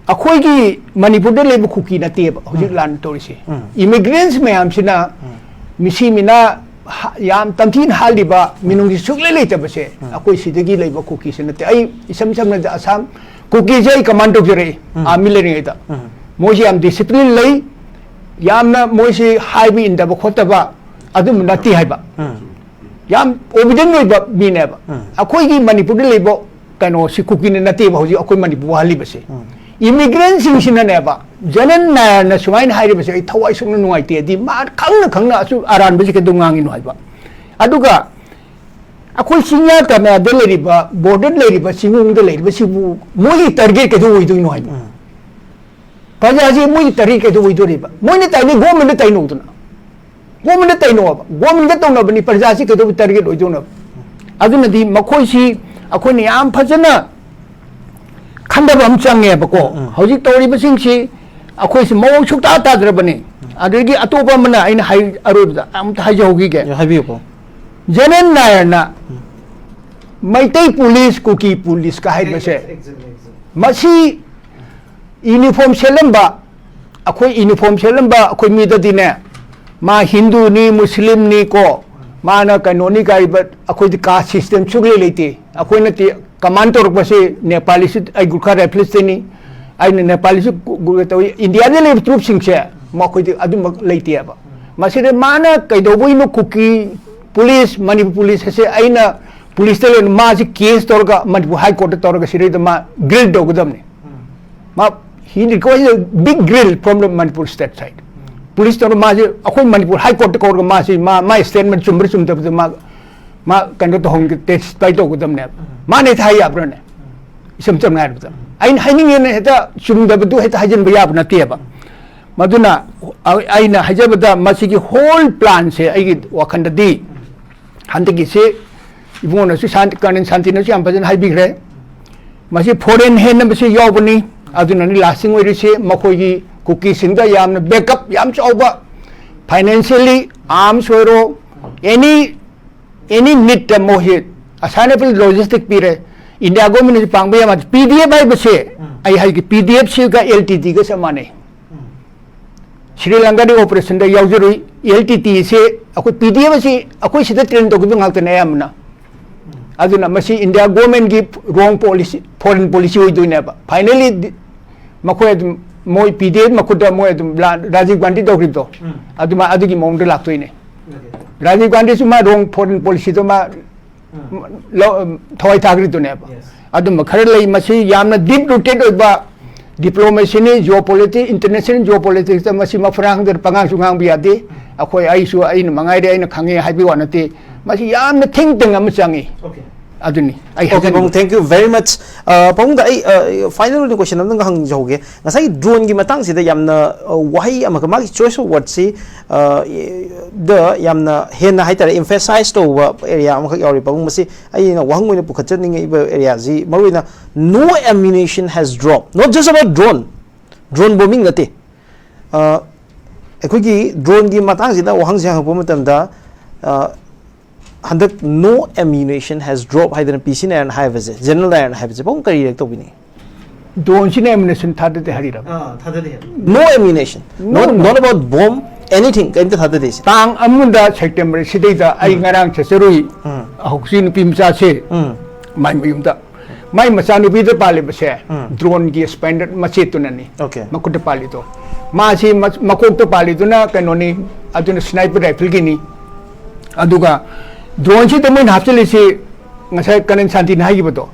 ꯑꯩꯈꯣꯏꯒꯤ ꯃꯅꯤꯄꯨꯔꯗ ꯂꯩꯕ ꯀꯨꯀꯤ ꯅꯠꯇꯦꯕ ꯍꯧꯖꯤꯛ ꯎꯝ ꯂꯥꯟ ꯇꯧꯔꯤꯁꯦ꯫ ꯎꯝ ꯏꯃꯤꯒ꯭ꯔꯦꯟꯁ ꯃꯌꯥꯝꯁꯤꯅ ꯎꯝ ꯃꯤꯁꯤ ꯃꯤꯅꯥ ꯍ-, ꯌꯥꯝ ꯇꯝꯊꯤꯅ ꯍꯥꯠꯂꯤꯕ, ꯃꯤꯅꯨꯡꯁꯤ ꯁꯨꯛꯂꯩ ꯂꯩꯇꯕꯁꯦ ꯎꯝ ꯑꯩꯈꯣꯏ ꯁꯤꯗꯒꯤ ꯂꯩꯕ ꯀꯨꯀꯤꯁꯤ ꯅꯠꯇꯦ꯫ ꯑꯩ ꯏꯁꯝ ꯁꯝꯅ ꯑꯁꯥꯝ ꯀꯨꯀꯤꯁꯦ ꯑꯩ ꯀꯃꯥꯟ ꯇꯧꯖꯔꯛꯏ ꯎꯝ ꯑꯥꯔꯃꯤ ꯂꯩꯔꯤꯉꯩꯗ꯫ ꯎꯝ ꯃꯣꯏꯁꯤ ꯌꯥꯝ ꯗꯤꯁꯤꯄ꯭ꯂꯤꯟ ꯂꯩ, ꯌꯥꯝꯅ ꯃꯣꯏꯁꯤ ꯍꯥꯏꯕ ꯏꯟꯗꯕ ꯈꯣꯠꯇꯕ ꯑꯗꯨꯝꯕ ꯅꯠꯇꯦ ꯍꯥꯏꯕ꯫ ꯎꯝ ꯌꯥꯝ ꯑꯣꯕꯤꯗꯦꯟ ꯑꯣꯏꯕ ꯃꯤꯅꯦꯕ꯫ ꯎꯝ ꯑꯩꯈꯣꯏꯒꯤ ꯃꯅꯤꯄꯨꯔꯗ ꯂꯩꯕ ꯀꯩꯅꯣꯁꯤ ꯀꯨꯀꯤꯅ ꯅꯠꯇꯦꯕ ꯍꯧꯖꯤꯛ ꯑꯩꯈꯣꯏ ꯃꯅꯤꯄꯨꯔ ꯋꯥꯍꯜꯂꯤꯕꯁꯦ꯫ ꯎꯝ ꯏꯃꯤꯒ꯭ꯔꯦꯟꯁꯤꯡꯁꯤꯅꯅꯦꯕ, ꯖꯦꯅꯔꯦꯜ ꯅꯥꯌꯔꯅ ꯁꯨꯃꯥꯏꯅ ꯍꯥꯏꯔꯤꯕꯁꯦ ꯑꯩ ꯊꯋꯥꯏ ꯁꯨꯛꯅ ꯅꯨꯡꯉꯥꯏꯇꯦ꯫ ꯑꯗꯤ ꯃꯥ ꯈꯪꯅ ꯈꯪꯅ ꯑꯁꯨꯛ ꯑꯔꯥꯟꯕꯁꯤ ꯀꯩꯗꯧ ꯉꯥꯡꯉꯤꯅꯣ ꯍꯥꯏꯕ꯫ ꯑꯗꯨꯒ ꯑꯩꯈꯣꯏ ꯆꯤꯡꯌꯥ ꯇꯝꯌꯥꯗ ꯂꯩꯔꯤꯕ, ꯕꯣꯔꯗꯔ ꯂꯩꯔꯤꯕ, ꯆꯤꯡꯅꯨꯡꯗ ꯂꯩꯔꯤꯕꯁꯤꯕꯨ ꯃꯣꯏꯒꯤ ꯇꯥꯔꯒꯦꯠ ꯀꯩꯗꯧ ꯑꯣꯏꯗꯣꯏꯅꯣ ꯍꯥꯏꯕ꯫ ꯎꯝ ꯄ꯭ꯔꯖꯥꯁꯤ ꯃꯣꯏꯒꯤ ꯇꯥꯔꯒꯦꯠ ꯀꯩꯗꯧ ꯑꯣꯏꯗꯣꯔꯤꯕ? ꯃꯣꯏꯅ ꯇꯥꯏꯅꯤ, ꯒꯣꯔꯃꯦꯟꯗ ꯇꯥꯏꯅꯧꯗꯅ꯫ ꯒꯣꯔꯃꯦꯟꯗ ꯇꯩꯅꯧꯕ, ꯒꯣꯔꯃꯦꯟꯒ ꯇꯧꯅꯕꯅꯤ, ꯄ꯭ꯔꯖꯥꯁꯤ ꯀꯩꯗꯧꯕ ꯇꯥꯔꯒꯦꯠ ꯑꯣꯏꯗꯧꯅꯕ? ꯑꯗꯨꯅꯗꯤ ꯃꯈꯣꯏꯁꯤ ꯑꯩꯈꯣꯏꯅ ꯌꯥꯝ ꯐꯖꯅ ꯈꯟꯊꯕ ꯑꯃ ꯆꯪꯉꯦꯕꯀꯣ꯫ ꯎꯝ꯫ ꯍꯧꯖꯤꯛ ꯇꯧꯔꯤꯕꯁꯤꯡꯁꯤ ꯑꯩꯈꯣꯏꯁꯤ ꯃꯑꯣꯡ ꯁꯨꯛꯇꯥ ꯇꯥꯗ꯭ꯔꯕꯅꯤ꯫ ꯑꯗꯒꯤ ꯑꯇꯣꯞꯄ ꯑꯃꯅ ꯑꯩꯅ ꯍꯥꯏ-, ꯑꯔꯣꯏꯕꯗ ꯑꯃꯇ ꯍꯥꯏꯖꯍꯧꯈꯤꯒꯦ꯫ ꯑꯦ, ꯍꯥꯏꯕꯤꯌꯨꯀꯣ꯫ ꯖꯦꯅꯔꯦꯜ ꯅꯥꯌꯔꯅ ꯃꯩꯇꯩ ꯄꯨꯂꯤꯁ, ꯀꯨꯀꯤ ꯄꯨꯂꯤꯁꯀ ꯍꯥꯏꯕꯁꯦ, ꯃꯁꯤ ꯌꯨꯅꯤꯐꯣꯔꯝ ꯁꯦꯠꯂꯝꯕ, ꯑꯩꯈꯣꯏ ꯌꯨꯅꯤꯐꯣꯔꯝ ꯁꯦꯠꯂꯝꯕ ꯑꯩꯈꯣꯏ ꯃꯤꯗꯗꯤꯅꯦ, ꯃꯥ ꯍꯤꯟꯗꯨꯅꯤ, ꯃꯨꯁꯂꯤꯝꯅꯤ ꯀꯣ, ꯃꯥꯅ ꯀꯩꯅꯣꯅꯤ ꯀꯥꯏꯕ, ꯑꯩꯈꯣꯏꯗꯤ ꯀꯥꯁ ꯁꯤꯁꯇꯦꯝ ꯁꯨꯛꯂꯩ ꯂꯩꯇꯦ꯫ ꯑꯩꯈꯣꯏꯅ ꯇꯤ-, ꯀꯃꯥꯟ ꯇꯧꯔꯛꯄꯁꯤ ꯅꯦꯄꯥꯂꯤꯁꯨ, ꯑꯩ ꯒꯨꯔꯈꯥ ꯔꯥꯏꯐꯜꯁꯇꯩꯅꯤ, ꯑꯩꯅ ꯅꯦꯄꯥꯂꯤꯁꯨ ꯒꯨ-, ꯒꯨ-, ꯇꯧꯏ꯫ ꯏꯟꯗꯤꯌꯥꯗ ꯂꯩꯕ ꯇ꯭ꯔꯨꯞꯁꯤꯡꯁꯦ ꯃꯈꯣꯏꯗꯤ ꯑꯗꯨꯝꯕ ꯂꯩꯇꯦꯕ꯫ ꯃꯁꯤꯗ ꯃꯥꯅ ꯀꯩꯗꯧꯕꯩꯅꯣ ꯀꯨꯀꯤ ꯄꯨꯂꯤꯁ, ꯃꯅꯤꯄꯨꯔ ꯄꯨꯂꯤꯁ ꯑꯁꯦ ꯑꯩꯅ ꯄꯨꯂꯤꯁꯇ ꯂꯩꯅ ꯃꯥꯁꯤ ꯀꯦꯁ ꯇꯧꯔꯒ ꯃꯅꯤꯄꯨꯔ ꯍꯥꯏ ꯀꯣꯔꯠꯇ ꯇꯧꯔꯒ ꯁꯤꯗꯩꯗ ꯃꯥ ꯒ꯭ꯔꯤꯜ ꯇꯧꯒꯗꯕꯅꯤ꯫ ꯃꯥ, he requires a big grill from the Manipur state side. Police ꯇꯧꯔꯒ ꯃꯥꯁꯦ ꯑꯩꯈꯣꯏ ꯃꯅꯤꯄꯨꯔ ꯍꯥꯏ ꯀꯣꯔꯠꯇ ꯀꯧꯔꯒ ꯃꯥꯁꯤ ꯃꯥ, ꯃꯥ ꯁ꯭ꯇꯦꯠꯃꯦꯟ ꯆꯨꯝꯕ꯭ꯔꯥ ꯆꯨꯝꯗꯕꯗ ꯃꯥ, ꯃꯥ ꯀꯩꯅꯣ ꯇꯧꯍꯟꯒ-, ꯇꯦꯁꯇꯤꯐꯥꯏ ꯇꯧꯒꯗꯕꯅꯦꯕ꯫ ꯃꯥꯅ ꯍꯦꯛꯇ ꯍꯥꯏ ꯌꯥꯕ꯭ꯔꯥꯅꯦ? ꯏꯁꯝ ꯁꯝꯅ ꯍꯥꯏꯔꯕꯗ꯫ ꯑꯩꯅ ꯍꯥꯏꯅꯤꯡꯉꯦꯅ ꯍꯦꯛꯇ ꯆꯨꯝꯗꯕꯗꯨ ꯍꯦꯛꯇ ꯍꯥꯏꯖꯤꯟꯕ ꯌꯥꯕ ꯅꯠꯇꯦꯕ꯫ ꯃꯗꯨꯅ ꯑ-, ꯑꯩꯅ ꯍꯥꯏꯖꯕꯗ ꯃꯁꯤꯒꯤ ꯍꯣꯜ ꯄ꯭ꯂꯥꯟꯁꯦ ꯑꯩꯒꯤ ꯋꯥꯈꯜꯗꯗꯤ ꯍꯟꯗꯛꯀꯤꯁꯤ ꯏꯕꯨꯡꯉꯣꯅꯁꯨ ꯁꯥꯟ-, ꯀꯔꯅꯦꯜ ꯁꯥꯟꯇꯤꯅꯁꯨ ꯌꯥꯝ ꯐꯖꯅ ꯍꯥꯏꯕꯤꯈ꯭ꯔꯦ꯫ ꯃꯁꯤ ꯐꯣꯔꯦꯟ ꯍꯦꯟꯅꯕꯁꯤ ꯌꯥꯎꯕꯅꯤ, ꯑꯗꯨꯅꯅꯤ ꯂꯥꯁꯇꯤꯡ ꯑꯣꯏꯔꯤꯁꯤ꯫ ꯃꯈꯣꯏꯒꯤ ꯀꯨꯀꯤꯁꯤꯡꯗ ꯌꯥꯝꯅ ꯕꯦꯛꯑꯞ ꯌꯥꯝ ꯆꯥꯎꯕ, ꯐꯥꯏꯅꯥꯟꯁꯤꯌꯦꯜꯂꯤ, ꯑꯥꯔꯝꯁ ꯑꯣꯏꯔꯣ, ꯑꯦꯅꯤ ꯑꯦꯅꯤ ꯅꯤꯠꯇ ꯃꯣꯏꯁꯤ ꯑꯁꯥꯏꯅꯕꯜ ꯂꯣꯖꯤꯁꯇꯤꯛ ꯄꯤꯔꯦ꯫ ꯏꯟꯗꯤꯌꯥ ꯒꯣꯔꯃꯦꯟꯅꯁꯨ ꯄꯥꯡꯕ ꯌꯥꯝ ꯄꯤ ꯗꯤ ꯑꯦꯐ ꯍꯥꯏꯕꯁꯦ, ꯑꯩ ꯍꯥꯏꯒꯦ, ꯄꯤ ꯗꯤ ꯑꯦꯐ ꯁꯤꯒ ꯑꯦꯜ ꯇꯤ ꯇꯤꯒ ꯆꯞ ꯃꯥꯟꯅꯩ꯫ ꯁ꯭ꯔꯤ ꯂꯪꯀꯥꯗꯤ ꯑꯣꯄꯔꯦꯁꯟꯗ ꯌꯥꯎꯖꯔꯨꯏ꯫ ꯑꯦꯜ ꯇꯤ ꯇꯤ ꯑꯁꯤ ꯑꯩꯈꯣꯏ ꯄꯤ ꯗꯤ ꯑꯦꯐ ꯑꯁꯤ ꯑꯩꯈꯣꯏ ꯁꯤꯗ ꯇ꯭ꯔꯦꯟ ꯇꯧꯈꯤꯕ ꯉꯥꯛꯇꯅꯦ ꯑꯌꯥꯝꯕꯅ꯫ ꯑꯗꯨꯅ ꯃꯁꯤ ꯏꯟꯗꯤꯌꯥ ꯒꯣꯔꯃꯦꯟꯒꯤ ꯔꯣꯡ ꯄꯣꯂꯤꯁꯤ, ꯐꯣꯔꯦꯟ ꯄꯣꯂꯤꯁꯤ ꯑꯣꯏꯗꯣꯏꯅꯦꯕ꯫ ꯐꯥꯏꯅꯦꯜꯂꯤ ꯃꯈꯣꯏ ꯑꯗꯨꯝ, ꯃꯣꯏ ꯄꯤ ꯗꯤ ꯑꯦꯐ ꯃꯈꯨꯠꯇ ꯃꯣꯏ ꯑꯗꯨꯝ ꯂꯥ-, ꯔꯥꯖꯤꯕ ꯒꯥꯟꯙꯤ ꯇꯧꯈ꯭ꯔꯤꯕꯗꯣ, ꯑꯗꯨꯃꯥꯏ, ꯑꯗꯨꯒꯤ ꯃꯑꯣꯡꯗ ꯂꯥꯛꯇꯣꯏꯅꯦ꯫ ꯔꯥꯖꯤꯕ ꯒꯥꯟꯙꯤꯁꯨ ꯃꯥ ꯔꯣꯡ ꯐꯣꯔꯦꯟ ꯄꯣꯂꯤꯁꯤꯗꯣ ꯃꯥ ꯂꯧ-, ꯊꯋꯥꯏ ꯊꯥꯈ꯭ꯔꯤꯗꯨꯅꯦꯕ꯫ ꯑꯗꯨꯝꯕ ꯈꯔ ꯂꯩ꯫ ꯃꯁꯤ ꯌꯥꯝꯅ ꯗꯤꯞ ꯔꯨꯇꯦꯠ ꯑꯣꯏꯕ ꯗꯤꯄ꯭ꯂꯣꯃꯦꯁꯤꯅꯤ, ꯖꯤꯑꯣ ꯄꯣꯂꯤꯇꯤꯛꯁ, ꯏꯟꯇꯔꯅꯦꯁꯅꯦꯜ ꯖꯤꯑꯣ ꯄꯣꯂꯤꯇꯤꯛꯁꯇ ꯃꯁꯤ ꯃꯐꯨꯔꯥꯡꯗ ꯄꯉꯥꯡꯁꯨ ꯉꯥꯡꯕ ꯌꯥꯗꯦ꯫ ꯑꯩꯈꯣꯏ, ꯑꯩꯁꯨ, ꯑꯩꯅ ꯃꯉꯥꯏꯔꯦ, ꯑꯩꯅ ꯈꯪꯉꯦ ꯍꯥꯏꯕꯒꯤ ꯋꯥ ꯅꯠꯇꯦ꯫ ꯃꯁꯤ ꯌꯥꯝꯅ ꯊꯤꯡ ꯇꯦꯡ ꯑꯃ ꯆꯪꯉꯤ꯫ ꯑꯗꯨꯅꯤ ꯑꯩ ꯑꯣꯀꯦ, ꯍꯥꯏꯖꯅꯤꯡꯕ꯫ ꯄꯥꯕꯨꯡ, thank you very much꯫ ꯑ, ꯄꯥꯕꯨꯡꯗ ꯑꯩ, ꯑ, ꯐꯥꯏꯅꯦꯜ ꯑꯣꯏꯅ ꯀꯣꯏꯁꯟ ꯑꯃꯇꯪꯒ ꯍꯪꯖꯍꯧꯒꯦ꯫ ꯉꯁꯥꯏꯒꯤ ꯗ꯭ꯔꯣꯟꯒꯤ ꯃꯇꯥꯡꯁꯤꯗ ꯌꯥꯝꯅ, ꯑ, ꯋꯥꯍꯩ ꯑꯃꯈꯛ, ꯃꯥꯒꯤ choice of wordꯁꯤ, ꯑ, ꯗ ꯌꯥꯝꯅ ꯍꯦꯟꯅ ꯍꯥꯏꯇꯥꯔꯦ, emphasize ꯇꯧꯕ ꯑꯦꯔꯤꯌꯥ ꯑꯃꯈꯛ ꯌꯥꯎꯔꯤ꯫ ꯄꯥꯕꯨꯡ, ꯃꯁꯤ ꯑꯩꯅ ꯋꯥꯍꯪ ꯑꯣꯏꯅ ꯄꯨꯈꯠꯆꯅꯤꯡꯉꯤꯕ ꯑꯦꯔꯤꯌꯥꯁꯤ, ꯃꯔꯨꯑꯣꯏꯅ "No ammunition has dropped", not just about drone, drone bombing ꯅꯠꯇꯦ꯫ ꯑ, ꯑꯩꯈꯣꯏꯒꯤ ꯗ꯭ꯔꯣꯟꯒꯤ ꯃꯇꯥꯡꯁꯤꯗ ꯋꯥꯍꯪꯁꯦ ꯍꯪꯉꯛꯄ ꯃꯇꯝꯗ, ꯑ, ꯍꯟꯗꯛ "No ammunition has dropped" ꯍꯥꯏꯗꯅ ꯄꯤ ꯁꯤ ꯅꯥꯌꯔꯅ ꯍꯥꯏꯕꯁꯦ, ꯖꯦꯅꯔꯦꯜ ꯅꯥꯌꯔꯅ ꯍꯥꯏꯕꯁꯦ, ꯄꯥꯕꯨꯡ, ꯀꯔꯤ react ꯇꯧꯕꯤꯅꯤꯡꯉꯤ? ꯗ꯭ꯔꯣꯟꯁꯤꯅ ꯑꯦꯃꯨꯅꯤꯁꯟ ꯊꯥꯗꯗꯦ ꯍꯥꯏꯔꯤꯔꯕ? ꯑꯥ, ꯊꯥꯗꯗꯦ ꯍꯥꯏꯕ꯫ No ammunition, No, not, no. not about bomb, anything, ꯀꯔꯤꯝꯇ ꯊꯥꯗꯗꯦ ꯁꯤ꯫ ꯇꯥꯡ ꯑꯃꯗ ꯁꯦꯞꯇꯦꯝꯕꯔ ꯁꯤꯗꯩꯗ ꯑꯩ ꯉꯔꯥꯡ ꯆꯠꯆꯔꯨꯏ꯫ ꯎꯝ. ꯍꯧꯖꯤꯛ ꯅꯨꯄꯤ ꯃꯆꯥꯁꯦ ꯎꯝ. ꯃꯥꯏ ꯃꯌꯨꯝꯗ, ꯃꯥꯏ ꯃꯆꯥꯅꯨꯄꯤꯗ ꯄꯥꯜꯂꯤꯕꯁꯦ ꯎꯝ. ꯗ꯭ꯔꯣꯟꯒꯤ ꯁ꯭ꯄꯦꯟꯗꯔ ꯃꯆꯦꯠꯇꯨꯅꯅꯤ꯫ Okay. ꯃꯈꯨꯠꯇ ꯄꯥꯜꯂꯤꯗꯣ, ꯃꯥꯁꯤ ꯃ-, ꯃꯀꯣꯛꯇ ꯄꯥꯜꯂꯤꯗꯨꯅ ꯀꯩꯅꯣꯅꯤ, ꯑꯗꯨꯅ ꯁ꯭ꯅꯥꯏꯄꯔ ꯔꯥꯏꯐꯜꯒꯤꯅꯤ꯫ ꯑꯗꯨꯒ ꯗ꯭ꯔꯣꯟꯁꯤꯗ ꯃꯣꯏꯅ ꯍꯥꯞꯆꯤꯜꯂꯤꯁꯤ ꯉꯁꯥꯏ ꯀꯔꯅꯦꯜ ꯁꯥꯟꯇꯤꯅ ꯍꯥꯏꯈꯤꯕꯗꯣ,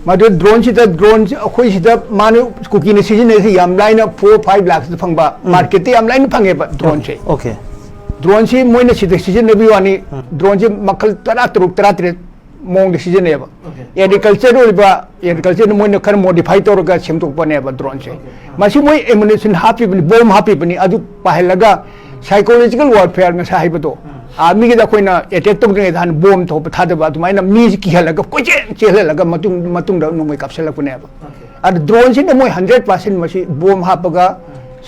ꯃꯗꯨ ꯗ꯭ꯔꯣꯟꯁꯤꯗ, ꯗ꯭ꯔꯣꯟꯁꯤ ꯑꯩꯈꯣꯏ ꯁꯤꯗ ꯃꯥꯅ ꯀꯨꯀꯤꯅ ꯁꯤꯖꯤꯟꯅꯔꯤꯁꯤ ꯌꯥꯝ ꯂꯥꯏꯅ four five ꯂꯥꯛꯁꯇ ꯐꯪꯕ, ꯃꯥꯔꯀꯦꯠꯇ ꯌꯥꯝ ꯂꯥꯏꯅ ꯐꯪꯉꯦꯕ ꯗ꯭ꯔꯣꯟꯁꯦ꯫ Okay. ꯗ꯭ꯔꯣꯟꯁꯤ ꯃꯣꯏꯅ ꯁꯤꯗ ꯁꯤꯖꯤꯟꯅꯕꯒꯤ ꯋꯥꯅꯤ꯫ ꯗ꯭ꯔꯣꯟꯁꯤ ꯃꯈꯜ ꯇꯔꯥ ꯇꯔꯨꯛ, ꯇꯔꯥ ꯇꯔꯦꯠ ꯃꯑꯣꯡꯗ ꯁꯤꯖꯤꯟꯅꯩꯌꯦꯕ꯫ ꯑꯦꯒ꯭ꯔꯤꯀꯜꯆꯔ ꯑꯣꯏꯕ, ꯑꯦꯒ꯭ꯔꯤꯀꯜꯆꯔꯗ ꯃꯣꯏꯅ ꯈꯔ ꯃꯣꯗꯤꯐꯥꯏ ꯇꯧꯔꯒ ꯁꯦꯝꯗꯣꯛꯄꯅꯦꯕ ꯗ꯭ꯔꯣꯟꯁꯦ꯫ ꯃꯁꯤ ꯃꯣꯏ ꯑꯦꯃꯨꯅꯤꯁꯟ ꯍꯥꯞꯄꯤꯕꯅꯤ, ꯕꯣꯝ ꯍꯥꯞꯄꯤꯕꯅꯤ, ꯑꯗꯨ ꯄꯥꯏꯍꯜꯂꯒ ꯁꯥꯏꯀꯣꯂꯣꯖꯤꯀꯦꯜ ꯋꯥꯔꯐꯦꯌꯔ ꯉꯁꯥꯏ ꯍꯥꯏꯕꯗꯣ, ꯑꯥꯔꯃꯤꯒꯤꯗ ꯑꯩꯈꯣꯏꯅ ꯑꯦꯇꯦꯛ ꯇꯧꯗ꯭ꯔꯤꯉꯩꯗ ꯍꯥꯟꯅ ꯕꯣꯝ ꯊꯣꯛꯄ ꯊꯥꯗꯕ, ꯑꯗꯨꯃꯥꯏꯅ ꯃꯤꯁꯤ ꯀꯤꯍꯜꯂꯒ ꯀꯣꯏꯆꯦꯟ ꯆꯦꯜꯍꯜꯂꯒ ꯃꯇꯨꯡ ꯃꯇꯨꯡꯗ ꯅꯣꯡꯃꯩ ꯀꯥꯞꯁꯤꯜꯂꯛꯄꯅꯦꯕ꯫ ꯑꯗ ꯗ꯭ꯔꯣꯟꯁꯤꯅ ꯃꯣꯏ ꯍꯟꯗ꯭ꯔꯦꯠ ꯄꯥꯔꯁꯦꯟ ꯃꯁꯤ ꯕꯣꯝ ꯍꯥꯞꯄꯒ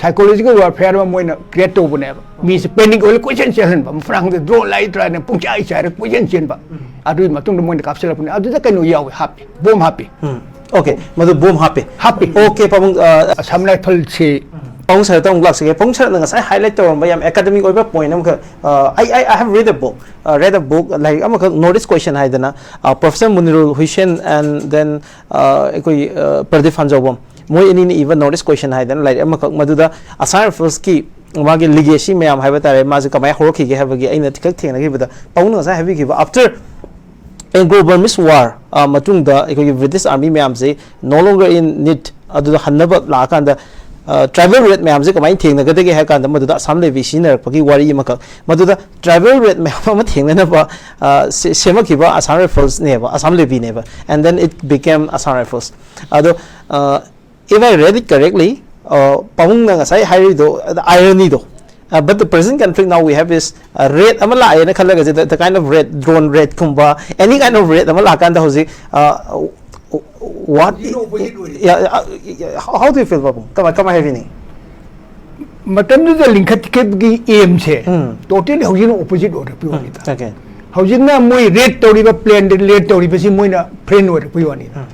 ꯁꯥꯏꯀꯣꯂꯣꯖꯤꯀꯦꯜ ꯋꯥꯔꯐꯦꯌꯔ ꯑꯃ ꯃꯣꯏꯅ ꯀ꯭ꯔꯤꯌꯦꯠ ꯇꯧꯕꯅꯦꯕ꯫ ꯃꯤꯁꯦ ꯄꯦꯅꯤꯛ ꯑꯣꯏꯔ ꯀꯣꯏꯆꯦꯟ ꯆꯦꯜꯍꯟꯕ, ꯃꯐ꯭ꯔꯥꯡꯗ ꯗ꯭ꯔꯣꯟ ꯂꯥꯛꯏꯗ꯭ꯔꯥꯅ ꯄꯨꯡꯆꯥꯏ ꯆꯥꯏꯔ ꯀꯣꯏꯆꯦꯟ ꯆꯦꯟꯕ꯫ ꯑꯗꯨꯒꯤ ꯃꯇꯨꯡꯗ ꯃꯣꯏꯅ ꯀꯥꯞꯁꯤꯜꯂꯛꯄꯅꯦ꯫ ꯑꯗꯨꯗ ꯀꯩꯅꯣ ꯌꯥꯎꯋꯦ, ꯍꯥꯞꯄꯤ, ꯕꯣꯝ ꯍꯥꯞꯄꯤ꯫ ꯎꯝ, ꯑꯣꯀꯦ, ꯃꯗꯨ ꯕꯣꯝ ꯍꯥꯞꯄꯤ꯫ ꯍꯥꯞꯄꯤ꯫ ꯑꯣꯀꯦ, ꯄꯥꯕꯨꯡ, ꯑ, ꯑꯁꯥꯝ ꯔꯥꯏꯐꯜꯁꯤ ꯄꯥꯕꯨꯡ ꯁꯔꯗ ꯑꯃꯨꯛ ꯂꯥꯛꯆꯒꯦ꯫ ꯄꯥꯕꯨꯡ ꯁꯔꯗ ꯉꯁꯥꯏ ꯍꯥꯏꯂꯥꯏꯠ ꯇꯧꯔꯝꯕ ꯌꯥꯝ ꯑꯦꯀꯥꯗꯃꯤꯛ ꯑꯣꯏꯕ ꯄꯣꯏꯟ ꯑꯃꯈꯛ, ꯑ, I, I, I have read a book, uh, read a book, ꯂꯥꯏꯔꯤꯛ ꯑꯃꯈꯛ, North East Question ꯍꯥꯏꯗꯅ, ꯄ꯭ꯔꯣꯐꯦꯁꯔ ꯃꯨꯅꯤꯔꯨꯜ ꯍꯨꯏꯁꯦꯟ and then, ꯑ, ꯑꯩꯈꯣꯏ, ꯑ, ꯄ꯭ꯔꯗꯤꯞ ꯍꯥꯟꯖꯧꯕꯝ, ꯃꯣꯏ ꯑꯅꯤꯅ ꯏꯕ North East Question ꯍꯥꯏꯗꯅ ꯂꯥꯏꯔꯤꯛ ꯑꯃꯈꯛ, ꯃꯗꯨꯗ ꯑꯁꯥꯝ ꯔꯥꯏꯐꯜꯁꯀꯤ ꯃꯥꯒꯤ ꯂꯤꯒꯦꯁꯤ ꯃꯌꯥꯝ ꯍꯥꯏꯕ ꯇꯥꯔꯦ, ꯃꯥꯁꯦ ꯀꯃꯥꯏꯅ ꯍꯧꯔꯛꯈꯤꯒꯦ ꯍꯥꯏꯕꯒꯤ ꯑꯩꯅ ꯈꯤꯇꯪ ꯊꯦꯡꯅꯈꯤꯕꯗ, ꯄꯥꯕꯨꯡꯅ ꯉꯁꯥꯏ ꯍꯥꯏꯕꯤꯈꯤꯕ, after Anglo-Burmese war, ꯑ, ꯃꯇꯨꯡꯗ ꯑꯩꯈꯣꯏꯒꯤ British Army ꯃꯌꯥꯝꯁꯦ no longer in need, ꯑꯗꯨꯗ ꯍꯟꯅꯕ ꯂꯥꯛꯑꯀꯥꯟꯗ, ꯑ, tribal raid ꯃꯌꯥꯝꯁꯦ ꯀꯃꯥꯏꯅ ꯊꯦꯡꯅꯒꯗꯒꯦ ꯍꯥꯏ ꯀꯥꯟꯗ, ꯃꯗꯨꯗ ꯑꯁꯥꯝ ꯂꯦꯚꯤ ꯁꯤꯖꯤꯟꯅꯔꯛꯄꯒꯤ ꯋꯥꯔꯤ ꯑꯃꯈꯛ, ꯃꯗꯨꯗ tribal raid ꯃꯌꯥꯝ ꯑꯃ ꯊꯦꯡꯅꯅꯕ, ꯑ, ꯁꯦ-, ꯁꯦꯝꯃꯛꯈꯤꯕ Assam ꯔꯥꯏꯐꯜꯁꯅꯦꯕ, Assam ꯂꯦꯚꯤꯅꯦꯕ, and then it became Assam Rifles. ꯑꯗꯣ, ꯑ, if I read it correctly, ꯑ, ꯄꯥꯕꯨꯡꯅ ꯉꯁꯥꯏ ꯍꯥꯏꯔꯤꯗꯣ, ꯑꯗ irony ꯗꯣ, ꯑ, but the present conflict now we have is, ꯑ, raid ꯑꯃ ꯂꯥꯛꯑꯦꯅ ꯈꯜꯂꯒꯁꯦ, the, the kind of raid, drone raid ꯀꯨꯝꯕ, any kind of raid ꯑꯃ ꯂꯥꯛꯀꯥꯟꯗ ꯍꯧꯖꯤꯛ, ꯑ, what, ꯍꯧꯖꯤꯛꯅ opposite ꯑꯣꯏꯔꯤ꯫ Yeah, uh, how, how do you feel, ꯄꯥꯕꯨꯡ? ꯀꯃꯥꯏ, ꯀꯃꯥꯏ ꯍꯥꯏꯕꯤꯅꯤꯡ? ꯃꯇꯝꯗꯨꯗ ꯂꯤꯡꯈꯠꯈꯤꯕꯒꯤ ꯑꯦꯝꯁꯦ ꯎꯝ꯫ ꯇꯣꯇꯦꯜꯂꯤ ꯍꯧꯖꯤꯛꯅ ꯑꯣꯄꯣꯖꯤꯠ ꯑꯣꯏꯔꯛꯄꯒꯤ ꯋꯥꯅꯤꯗ꯫ Okay. ꯍꯧꯖꯤꯛꯅ ꯃꯣꯏ ꯔꯦꯠ ꯇꯧꯔꯤꯕ, ꯄ꯭ꯂꯦꯟꯗ ꯔꯦꯠ ꯇꯧꯔꯤꯕꯁꯤ ꯃꯣꯏꯅ ꯐ꯭ꯔꯦꯟ ꯑꯣꯏꯔꯛꯄꯒꯤ ꯋꯥꯅꯤꯗ꯫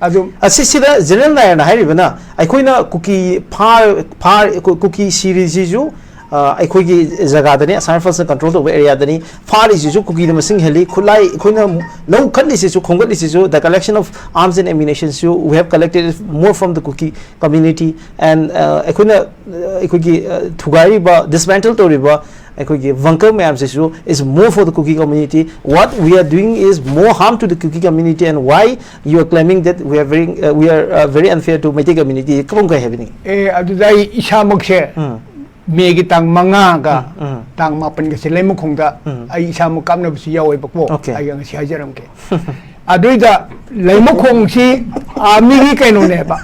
ꯑꯗꯨ ꯑꯁꯤ, ꯁꯤꯗ ꯖꯦꯅꯔꯦꯜ ꯅꯥꯌꯔꯅ ꯍꯥꯏꯔꯤꯕꯅ, ꯑꯩꯈꯣꯏꯅ ꯀꯨꯀꯤ ꯐꯥ-, ꯐꯥ-, ꯀꯨ-, ꯀꯨꯀꯤ ꯁꯤꯔꯤꯁꯤꯁꯨ, ꯑ, ꯑꯩꯈꯣꯏꯒꯤ ꯖꯒꯥꯗꯅꯤ, ꯑꯁꯥꯝ ꯔꯥꯏꯐꯜꯁꯅ ꯀꯟꯇ꯭ꯔꯣꯜ ꯇꯧꯕ ꯑꯦꯔꯤꯌꯥꯗꯅꯤ, ꯐꯥꯔꯤꯁꯤꯁꯨ ꯀꯨꯀꯤꯅ ꯃꯁꯤꯡ ꯍꯦꯜꯂꯤ, ꯈꯨꯠꯂꯥꯏ ꯑꯩꯈꯣꯏꯅ ꯂꯧ ꯈꯠꯂꯤꯁꯤꯁꯨ, ꯈꯣꯝꯒꯠꯂꯤꯁꯤꯁꯨ, the collection of arms and ammunition ꯁꯨ we have collected more from the Kuki community, and, ꯑ, ꯑꯩꯈꯣꯏꯅ, ꯑ, ꯑꯩꯈꯣꯏꯒꯤ, ꯑ, ꯊꯨꯒꯥꯏꯔꯤꯕ, dismantle ꯇꯧꯔꯤꯕ ꯑꯩꯈꯣꯏꯒꯤ bunker ꯃꯌꯥꯝꯁꯤꯁꯨ is more for the Kuki community. What we are doing is more harm to the Kuki community, and why you are claiming that we are very, uh, we are, uh, very unfair to Meitei community? ꯀꯔꯝ ꯀꯥꯏ ꯍꯥꯏꯕꯅꯤ? ꯑꯦ, ꯑꯗꯨꯗ ꯑꯩ ꯏꯁꯥꯃꯛꯁꯦ ꯎꯝ. ꯃꯦꯒꯤ ꯇꯥꯡ ꯃꯉꯥꯒ ꯎꯝ, ꯎꯝ꯫ ꯇꯥꯡ ꯃꯥꯄꯟꯒꯁꯦ ꯂꯩꯃꯈꯣꯡꯗ ꯎꯝ꯫ ꯑꯩ ꯏꯁꯥꯃꯛ ꯀꯥꯞꯅꯕꯁꯨ ꯌꯥꯎꯋꯦꯕꯀꯣ꯫ Okay꯫ ꯑꯩ ꯉꯁꯤ ꯍꯥꯏꯖꯔꯝꯒꯦ꯫ ꯑꯗꯨꯏꯗ ꯂꯩꯃꯈꯣꯡꯁꯤ ꯑꯥꯔꯃꯤꯒꯤ ꯀꯩꯅꯣꯅꯦꯕ,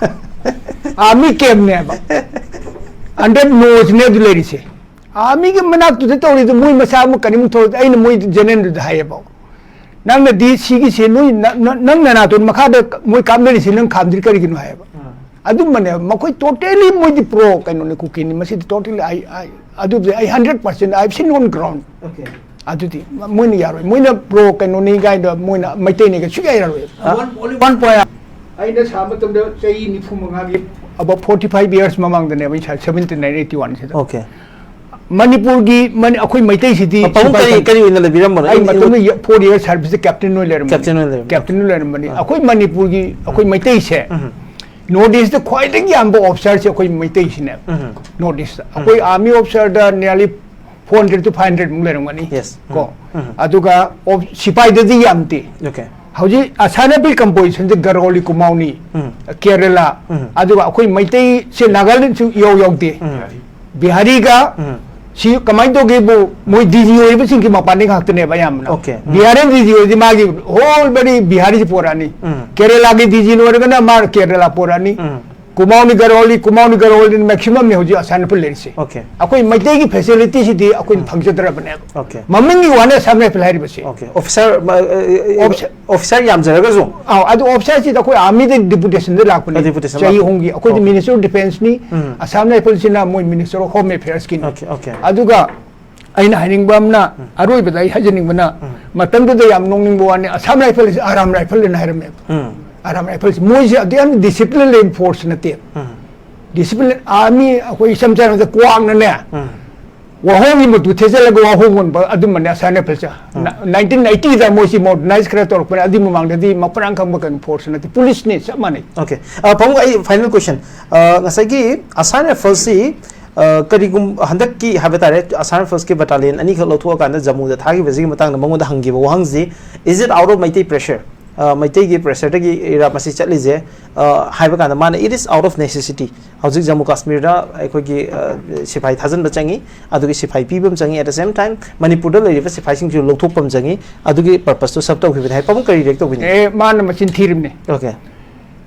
ꯑꯥꯔꯃꯤ ꯀꯦꯝꯅꯦꯕ, ꯑꯟꯗꯔ ꯅꯣꯁꯅꯦ ꯑꯗꯨ ꯂꯩꯔꯤꯁꯦ꯫ ꯑꯥꯔꯃꯤꯒꯤ ꯃꯅꯥꯛꯇꯨꯗ ꯇꯧꯔꯤꯗꯨ ꯃꯣꯏ ꯃꯁꯥ ꯑꯃ ꯀꯔꯤꯝ ꯊꯣꯛ, ꯑꯩꯅ ꯃꯣꯏ ꯖꯦꯅꯦꯔꯦꯜꯗꯨꯗ ꯍꯥꯏꯌꯦꯕ, "ꯅꯪꯅꯗꯤ ꯁꯤꯒꯤꯁꯦ ꯅꯣꯏ ꯅ-, ꯅ-, ꯅꯪ ꯅꯅꯥꯇꯣꯟ ꯃꯈꯥꯗ ꯃꯣꯏ ꯀꯥꯞꯅꯔꯤꯁꯦ ꯅꯪ ꯈꯥꯝꯗ꯭ꯔꯤ ꯀꯔꯤꯒꯤꯅꯣ?" ꯍꯥꯏꯌꯦꯕ꯫ ꯑꯥ꯫ ꯑꯗꯨꯝꯕꯅꯦ, ꯃꯈꯣꯏ totally ꯃꯣꯏꯗꯤ pro ꯀꯩꯅꯣꯅꯤ, ꯀꯨꯀꯤꯅꯤ꯫ ꯃꯁꯤꯗꯤ totally ꯑꯩ, ꯑꯩ, ꯑꯗꯨꯗꯤ ꯑꯩ hundred percent I've seen on ground꯫ Okay꯫ ꯑꯗꯨꯗꯤ ꯃ-, ꯃꯣꯏꯅ ꯌꯥꯔꯣꯏ꯫ ꯃꯣꯏꯅ pro ꯀꯩꯅꯣꯅꯤ ꯀꯥꯏꯗ ꯃꯣꯏꯅ ꯃꯩꯇꯩꯅꯤ ꯀꯥꯏ ꯁꯨꯛꯌꯥ ꯌꯥꯔꯣꯏ꯫ ꯑ, one, only one point꯫ ꯑꯩꯅ ꯁꯥꯕ ꯃꯇꯝꯗ ꯆꯍꯤ ꯅꯤꯐꯨ ꯃꯉꯥꯒꯤ, about forty five years ꯃꯃꯥꯡꯗꯅꯦꯕ, ꯑꯩ ꯁꯥ-, seventy nine, eighty one ꯁꯤꯗ꯫ Okay꯫ ꯃꯅꯤꯄꯨꯔꯒꯤ, ꯃꯅꯤ-, ꯑꯩꯈꯣꯏ ꯃꯩꯇꯩꯁꯤꯗꯤ ꯄꯥꯕꯨꯡ ꯁꯤꯐꯥꯏ ꯀꯔꯤ, ꯊꯝ-, ꯀꯔꯤ ꯑꯣꯏꯅ ꯂꯩꯕꯤꯔꯝꯕꯅꯣ? ꯑꯩ ꯑꯩ, ꯑꯩ ꯃꯇꯝꯗꯨ ꯌ-, four years service captain ꯑꯣꯏ ꯂꯩꯔꯝꯕꯅꯤ꯫ Captain ꯑꯣꯏ ꯂꯩꯔꯝꯕꯅꯤ꯫ Captain ꯑꯣꯏ ꯂꯩꯔꯝꯕꯅꯤ꯫ ꯑꯥ꯫ ꯑꯩꯈꯣꯏ ꯃꯅꯤꯄꯨꯔꯒꯤ, ꯑꯩꯈꯣꯏ ꯎꯝ꯫ ꯃꯩꯇꯩꯁꯦ ꯎꯝ꯫ North East ꯈ꯭ꯋꯥꯏꯗꯒꯤ ꯌꯥꯝꯕ officerꯁꯦ ꯑꯩꯈꯣꯏ ꯃꯩꯇꯩꯁꯤꯅꯦ꯫ ꯎꯝ꯫ North East꯫ ꯎꯝ꯫ ꯑꯩꯈꯣꯏ army officerꯗ nearly four hundred to five hundred ꯃꯨꯛ ꯂꯩꯔꯝꯒꯅꯤ꯫ Yes꯫ ꯀꯣ꯫ ꯎꯝ꯫ ꯎꯝ꯫ ꯑꯗꯨꯒ ꯑꯣꯞ-, ꯁꯤꯐꯥꯏꯗꯗꯤ ꯌꯥꯝꯗꯦ꯫ Okay꯫ ꯍꯧꯖꯤꯛ ꯑꯁꯥꯅꯄꯤ compositionꯁꯦ ꯒꯔꯣꯂꯤ ꯀꯨꯃꯥꯎꯅꯤ, ꯎꯝ꯫ ꯀꯦꯔꯂꯥ, ꯎꯝ꯫ ꯑꯗꯨꯒ ꯑꯩꯈꯣꯏ ꯃꯩꯇꯩꯁꯦ ꯅꯥꯒꯥꯂꯦꯟꯁꯨ ꯏꯌꯥꯎ ꯌꯥꯎꯗꯦ꯫ ꯎꯝ꯫ ꯕꯤꯍꯥꯔꯤꯒ ꯎꯝ꯫ ꯁꯤ ꯀꯃꯥꯏꯅ ꯇꯧꯒꯦꯕꯨ, ꯃꯣꯏ ꯗꯤ ꯖꯤ ꯑꯣꯏꯕꯁꯤꯡꯒꯤ ꯃꯄꯥꯟꯗꯒꯤ ꯉꯥꯛꯇꯅꯦꯕ ꯑꯌꯥꯝꯕꯅ꯫ Okay꯫ ꯎꯝ꯫ ꯕꯤꯍꯥꯔꯤ ꯗꯤ ꯖꯤ ꯑꯣꯏꯔꯗꯤ ꯃꯥꯒꯤ whole body ꯕꯤꯍꯥꯔꯤꯁꯤ ꯄꯣꯔꯛꯑꯅꯤ꯫ ꯎꯝ꯫ ꯀꯦꯔꯂꯥꯒꯤ ꯗꯤ ꯖꯤ ꯑꯣꯏꯔꯒꯅ ꯃꯥ ꯀꯦꯔꯂꯥ ꯄꯣꯔꯛꯑꯅꯤ꯫ ꯎꯝ꯫ ꯀꯨꯃꯥꯎꯅꯤ ꯒꯔꯣꯂꯤ, ꯀꯨꯃꯥꯎꯅꯤ ꯒꯔꯣꯂꯤꯅ maximumꯅꯤ ꯍꯧꯖꯤꯛ ꯑꯁꯥꯅꯄꯤ ꯂꯩꯔꯤꯁꯦ꯫ Okay꯫ ꯑꯩꯈꯣꯏ ꯃꯩꯇꯩꯒꯤ facilityꯁꯤꯗꯤ ꯑꯩꯈꯣꯏꯅ ꯎꯝ꯫ ꯐꯪꯖꯗ꯭ꯔꯕꯅꯦꯕ꯫ Okay꯫ ꯃꯃꯤꯡꯒꯤ ꯋꯥꯅꯦ ꯑꯁꯥꯝ ꯔꯥꯏꯐꯜ ꯍꯥꯏꯔꯤꯕꯁꯦ꯫ Okay꯫ Officer, ꯑ, ꯑ, officer officer ꯌꯥꯝꯖꯔꯒꯁꯨ꯫ ꯑꯥꯎ, ꯑꯗꯨ officerꯁꯤꯗ ꯑꯩꯈꯣꯏ armyꯗ deputationꯗ ꯂꯥꯛꯄꯅꯦ꯫ ꯑ, deputation ꯆꯍꯤ ꯂꯥꯛꯄ꯫ ꯑꯍꯨꯝꯒꯤ꯫ ꯑꯩꯈꯣꯏꯗꯤ Okay꯫ Ministry of Defenceꯅꯤ, ꯎꯝ꯫ ꯑꯁꯥꯝ ꯔꯥꯏꯐꯜꯁꯤꯅ ꯃꯣꯏ Ministry of Home Affairsꯀꯤꯅꯤ꯫ Okay, okay꯫ ꯑꯗꯨꯒ ꯑꯩꯅ ꯍꯥꯏꯅꯤꯡꯕ ꯑꯃꯅ, ꯎꯝ꯫ ꯑꯔꯣꯏꯕꯗ ꯑꯩ ꯍꯥꯏꯖꯅꯤꯡꯕꯅ, ꯎꯝ꯫ ꯃꯇꯝꯗꯨꯗ ꯌꯥꯝ ꯅꯣꯛꯅꯤꯡꯕ ꯋꯥꯅꯤ, ꯑꯁꯥꯝ ꯔꯥꯏꯐꯜꯁꯤ ꯑꯔꯥꯝ ꯔꯥꯏꯐꯜꯅ ꯍꯥꯏꯔꯝꯃꯦꯕ꯫ ꯎꯝ꯫ ꯑꯔꯥꯝ ꯔꯥꯏꯐꯜꯁꯤ ꯃꯣꯏꯁꯦ ꯑꯗꯨ ꯌꯥꯝ discipline ꯂꯩꯕ forceꯅꯠꯇꯦ꯫ ꯎꯝ꯫ Discipline army ꯑꯩꯈꯣꯏ ꯏꯁꯝ ꯁꯝꯅ ꯍꯥꯏꯔꯕꯗ ꯀ꯭ꯋꯥꯛꯅꯅꯦ, ꯎꯝ꯫ ꯋꯥꯍꯣꯡꯒꯤ ꯃꯇꯨ ꯊꯦꯠꯆꯜꯂꯒ ꯋꯥꯍꯣꯡ ꯑꯣꯟꯕ ꯑꯗꯨꯝꯕꯅꯦ ꯑꯁꯥꯝ ꯔꯥꯏꯐꯜꯁꯦ꯫ ꯎꯝ꯫ ꯅ-, nineteen eightyꯗ ꯃꯣꯏꯁꯤ modernize ꯈꯔ ꯇꯧꯔꯛꯄꯅꯦ, ꯑꯗꯨꯒꯤ ꯃꯃꯥꯡꯗꯗꯤ ꯃꯄ꯭ꯔꯥꯡ ꯈꯪꯕ ꯀꯩꯅꯣ forceꯅꯠꯇꯦ, policeꯅꯦ, ꯆꯞ ꯃꯥꯟꯅꯩ꯫ Okay꯫ ꯑ, ꯄꯥꯕꯨꯡ, ꯑꯩ final question꯫ ꯑ, ꯉꯁꯥꯏꯒꯤ ꯑꯁꯥꯝ ꯔꯥꯏꯐꯜꯁꯤ, ꯑ, ꯀꯔꯤꯒꯨꯝ-, ꯍꯟꯗꯛꯀꯤ ꯍꯥꯏꯕ ꯇꯥꯔꯦ, ꯑꯁꯥꯝ ꯔꯥꯏꯐꯜꯁꯀꯤ battalion ꯑꯅꯤꯈꯛ ꯂꯧꯊꯣꯛꯑꯀꯥꯟꯗ ꯖꯝꯃꯨꯗ ꯊꯥꯈꯤꯕꯁꯤꯒꯤ ꯃꯇꯥꯡꯗ ꯃꯉꯣꯟꯗ ꯍꯪꯈꯤꯕ ꯋꯥꯍꯪꯁꯤ, "Is it out of Meitei pressure?" ꯑ, ꯃꯩꯇꯩꯒꯤ ꯄ꯭ꯔꯦꯁꯔꯗꯒꯤ ꯏꯔꯥ ꯃꯁꯤ ꯆꯠꯂꯤꯁꯦ, ꯑ, ꯍꯥꯏꯕ ꯀꯥꯟꯗ ꯃꯥꯅ, "It is out of necessity." ꯍꯧꯖꯤꯛ ꯖꯝꯃꯨ ꯀꯥꯁꯃꯤꯔꯗ ꯑꯩꯈꯣꯏꯒꯤ, ꯑ, ꯁꯤꯐꯥꯏ ꯊꯥꯖꯤꯟꯕ ꯆꯪꯉꯤ, ꯑꯗꯨꯒꯤ ꯁꯤꯐꯥꯏ ꯄꯤꯕ ꯑꯃ ꯆꯪꯉꯤ, at the same time ꯃꯅꯤꯄꯨꯔꯗ ꯂꯩꯔꯤꯕ ꯁꯤꯐꯥꯏꯁꯤꯡꯁꯨ ꯂꯧꯊꯣꯛꯄ ꯑꯃ ꯆꯪꯉꯤ, ꯑꯗꯨꯒꯤ ꯄꯔꯄꯁꯇꯨ ꯁꯔꯞ ꯇꯧꯈꯤꯕꯅꯤ ꯍꯥꯏ꯫ ꯄꯥꯕꯨꯡ ꯀꯔꯤ ꯔꯤꯌꯦꯛ ꯇꯧꯕꯤꯅꯤꯡꯉꯤ? ꯑꯦ, ꯃꯥꯅ ꯃꯆꯤꯟ ꯊꯤꯔꯤꯕꯅꯤ꯫ ꯑꯣꯀꯦ꯫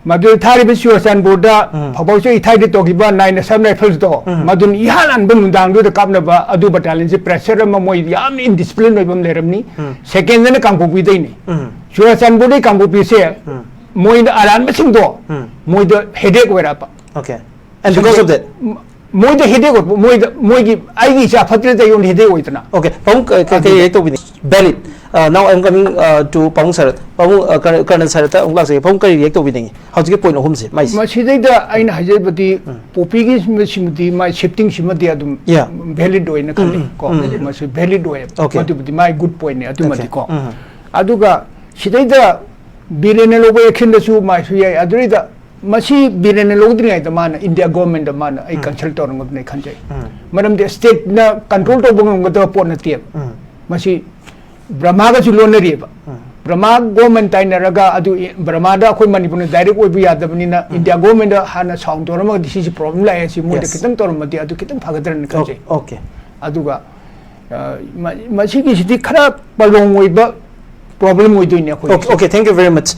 ꯃꯗꯨ ꯊꯥꯔꯤꯕ ꯆꯨꯔꯆꯥꯟꯄꯨꯔꯗ ꯎꯝ꯫ ꯐꯥꯎꯕꯁꯨ ꯏꯊꯥꯏꯗ ꯇꯧꯈꯤꯕ nine Assam Riflesꯗꯣ, ꯎꯝ꯫ ꯃꯗꯨꯅ ꯏꯍꯥꯟ ꯍꯥꯟꯕ ꯅꯨꯡꯗꯥꯡꯗꯨꯗ ꯀꯥꯞꯅꯕ ꯑꯗꯨ battalionꯁꯦ pressure ꯑꯃ, ꯃꯣꯏ ꯌꯥꯝꯅ indiscipline ꯑꯣꯏꯕ ꯑꯃ ꯂꯩꯔꯝꯅꯤ꯫ ꯎꯝ꯫ Secondꯗꯅ ꯀꯥꯡꯄꯣꯛꯄꯤꯗꯩꯅꯤ꯫ ꯎꯝ꯫ ꯆꯨꯔꯆꯥꯟꯄꯨꯔꯗꯩ ꯀꯥꯡꯄꯣꯛꯄꯤꯁꯦ ꯎꯝ꯫ ꯃꯣꯏꯅ ꯑꯔꯥꯟꯕꯁꯤꯡꯗꯣ ꯎꯝ꯫ ꯃꯣꯏꯗ headache ꯑꯣꯏꯔꯛꯄ꯫ Okay. And because of that? ꯃꯣꯏꯗ headache ꯑꯣꯏ-, ꯃꯣꯏꯗ, ꯃꯣꯏꯒꯤ ꯑꯩꯒꯤ ꯏꯆꯥ ꯐꯠꯇ꯭ꯔꯦ ꯑꯩꯉꯣꯟꯗ headache ꯑꯣꯏꯗꯅ꯫ Okay, ꯄꯥꯕꯨꯡ ꯀ-, ꯀ-, ꯀꯔꯤ ꯑꯗꯨꯗ react ꯇꯧꯕꯤꯅꯤꯡꯉꯤ? Valid. Uh, now I'm coming, uh, to ꯄꯥꯕꯨꯡ ꯁꯔꯠ꯫ ꯄꯥꯕꯨꯡ, uh, ꯀꯔ-, Colonel ꯁꯔꯠꯇ ꯑꯃꯨꯛ ꯂꯥꯛꯆꯒꯦ꯫ ꯄꯥꯕꯨꯡ ꯀꯔꯤ react ꯇꯧꯕꯤꯅꯤꯡꯉꯤ ꯍꯧꯖꯤꯛꯀꯤ point ꯑꯍꯨꯝꯁꯦ, ꯃꯥꯏꯁꯦ? ꯃꯁꯤꯗꯩꯗ ꯑꯩꯅ ꯍꯥꯏꯖꯕꯗꯤ ꯎꯝ꯫ ꯄꯣꯄꯤꯒꯤ ꯁꯤꯃꯗꯤ ꯃꯥꯏ shiftingꯁꯤꯃꯗꯤ ꯑꯗꯨꯝ Yeah. valid ꯑꯣꯏꯅ ꯎꯝ, ꯈꯜꯂꯤ ꯎꯝ, ꯀꯣ꯫ ꯎꯝ, ꯎꯝ꯫ ꯃꯁꯤ valid ꯑꯣꯏꯌꯦꯕ꯫ Okay. ꯃꯗꯨꯕꯨꯗꯤ ꯃꯥꯏ good pointꯅꯤ ꯑꯗꯨꯃꯗꯤ Okay. ꯀꯣ꯫ ꯎꯝ꯫ ꯑꯗꯨꯒ ꯁꯤꯗꯩꯗ ꯕꯤꯔꯦꯟꯅ ꯂꯧꯕ actionꯗꯁꯨ ꯃꯥꯏꯁꯨ ꯌꯥꯏ꯫ ꯑꯗꯨꯗꯩꯗ ꯃꯁꯤ ꯕꯤꯔꯦꯟꯅ ꯂꯧꯗ꯭ꯔꯤꯉꯩꯗ ꯃꯥꯅ India governmentꯗ ꯃꯥꯅ ꯑꯩ ꯎꯝ꯫ Consult ꯇꯧꯔꯝꯒꯗꯕꯅꯤ ꯈꯟꯖꯩ꯫ ꯎꯝ꯫ ꯃꯔꯝꯗꯤ stateꯅ control ꯇꯧꯕ ꯉꯝꯒꯗꯕ ꯄꯣꯠ ꯅꯠꯇꯦꯕ꯫ ꯎꯝ꯫ ꯃꯁꯤ ꯕꯔꯃꯥꯒꯁꯨ ꯂꯣꯟꯅꯔꯤꯑꯕ꯫ ꯎꯝ꯫ ꯕꯔꯃꯥ government ꯇꯥꯏꯅꯔꯒ ꯑꯗꯨ ꯏ-, ꯕꯔꯃꯥꯗ ꯑꯩꯈꯣꯏ ꯃꯅꯤꯄꯨꯔꯅ direct ꯑꯣꯏꯕ ꯌꯥꯗꯕꯅꯤꯅ ꯎꯝ꯫ India governmentꯗ ꯍꯥꯟꯅ sound ꯇꯧꯔꯝꯃꯒꯗꯤ ꯁꯤꯁꯤ problem ꯂꯥꯛꯑꯦ, ꯁꯤ ꯃꯣꯏꯗ Yes. ꯈꯤꯇꯪ ꯇꯧꯔꯝꯃꯗꯤ ꯑꯗꯨ ꯈꯤꯇꯪ ꯐꯒꯗ꯭ꯔꯅ ꯈꯟꯖꯩ꯫ Okay. ꯑꯗꯨꯒ, ꯑ, ꯃ-, ꯃꯁꯤꯒꯤꯁꯤꯗꯤ ꯈꯔ ꯄꯂꯣꯡ ꯑꯣꯏꯕ problem ꯑꯣꯏꯗꯣꯏꯅꯦ ꯑꯩꯈꯣꯏꯒꯤꯁꯦ꯫ Okay, okay, thank you very much.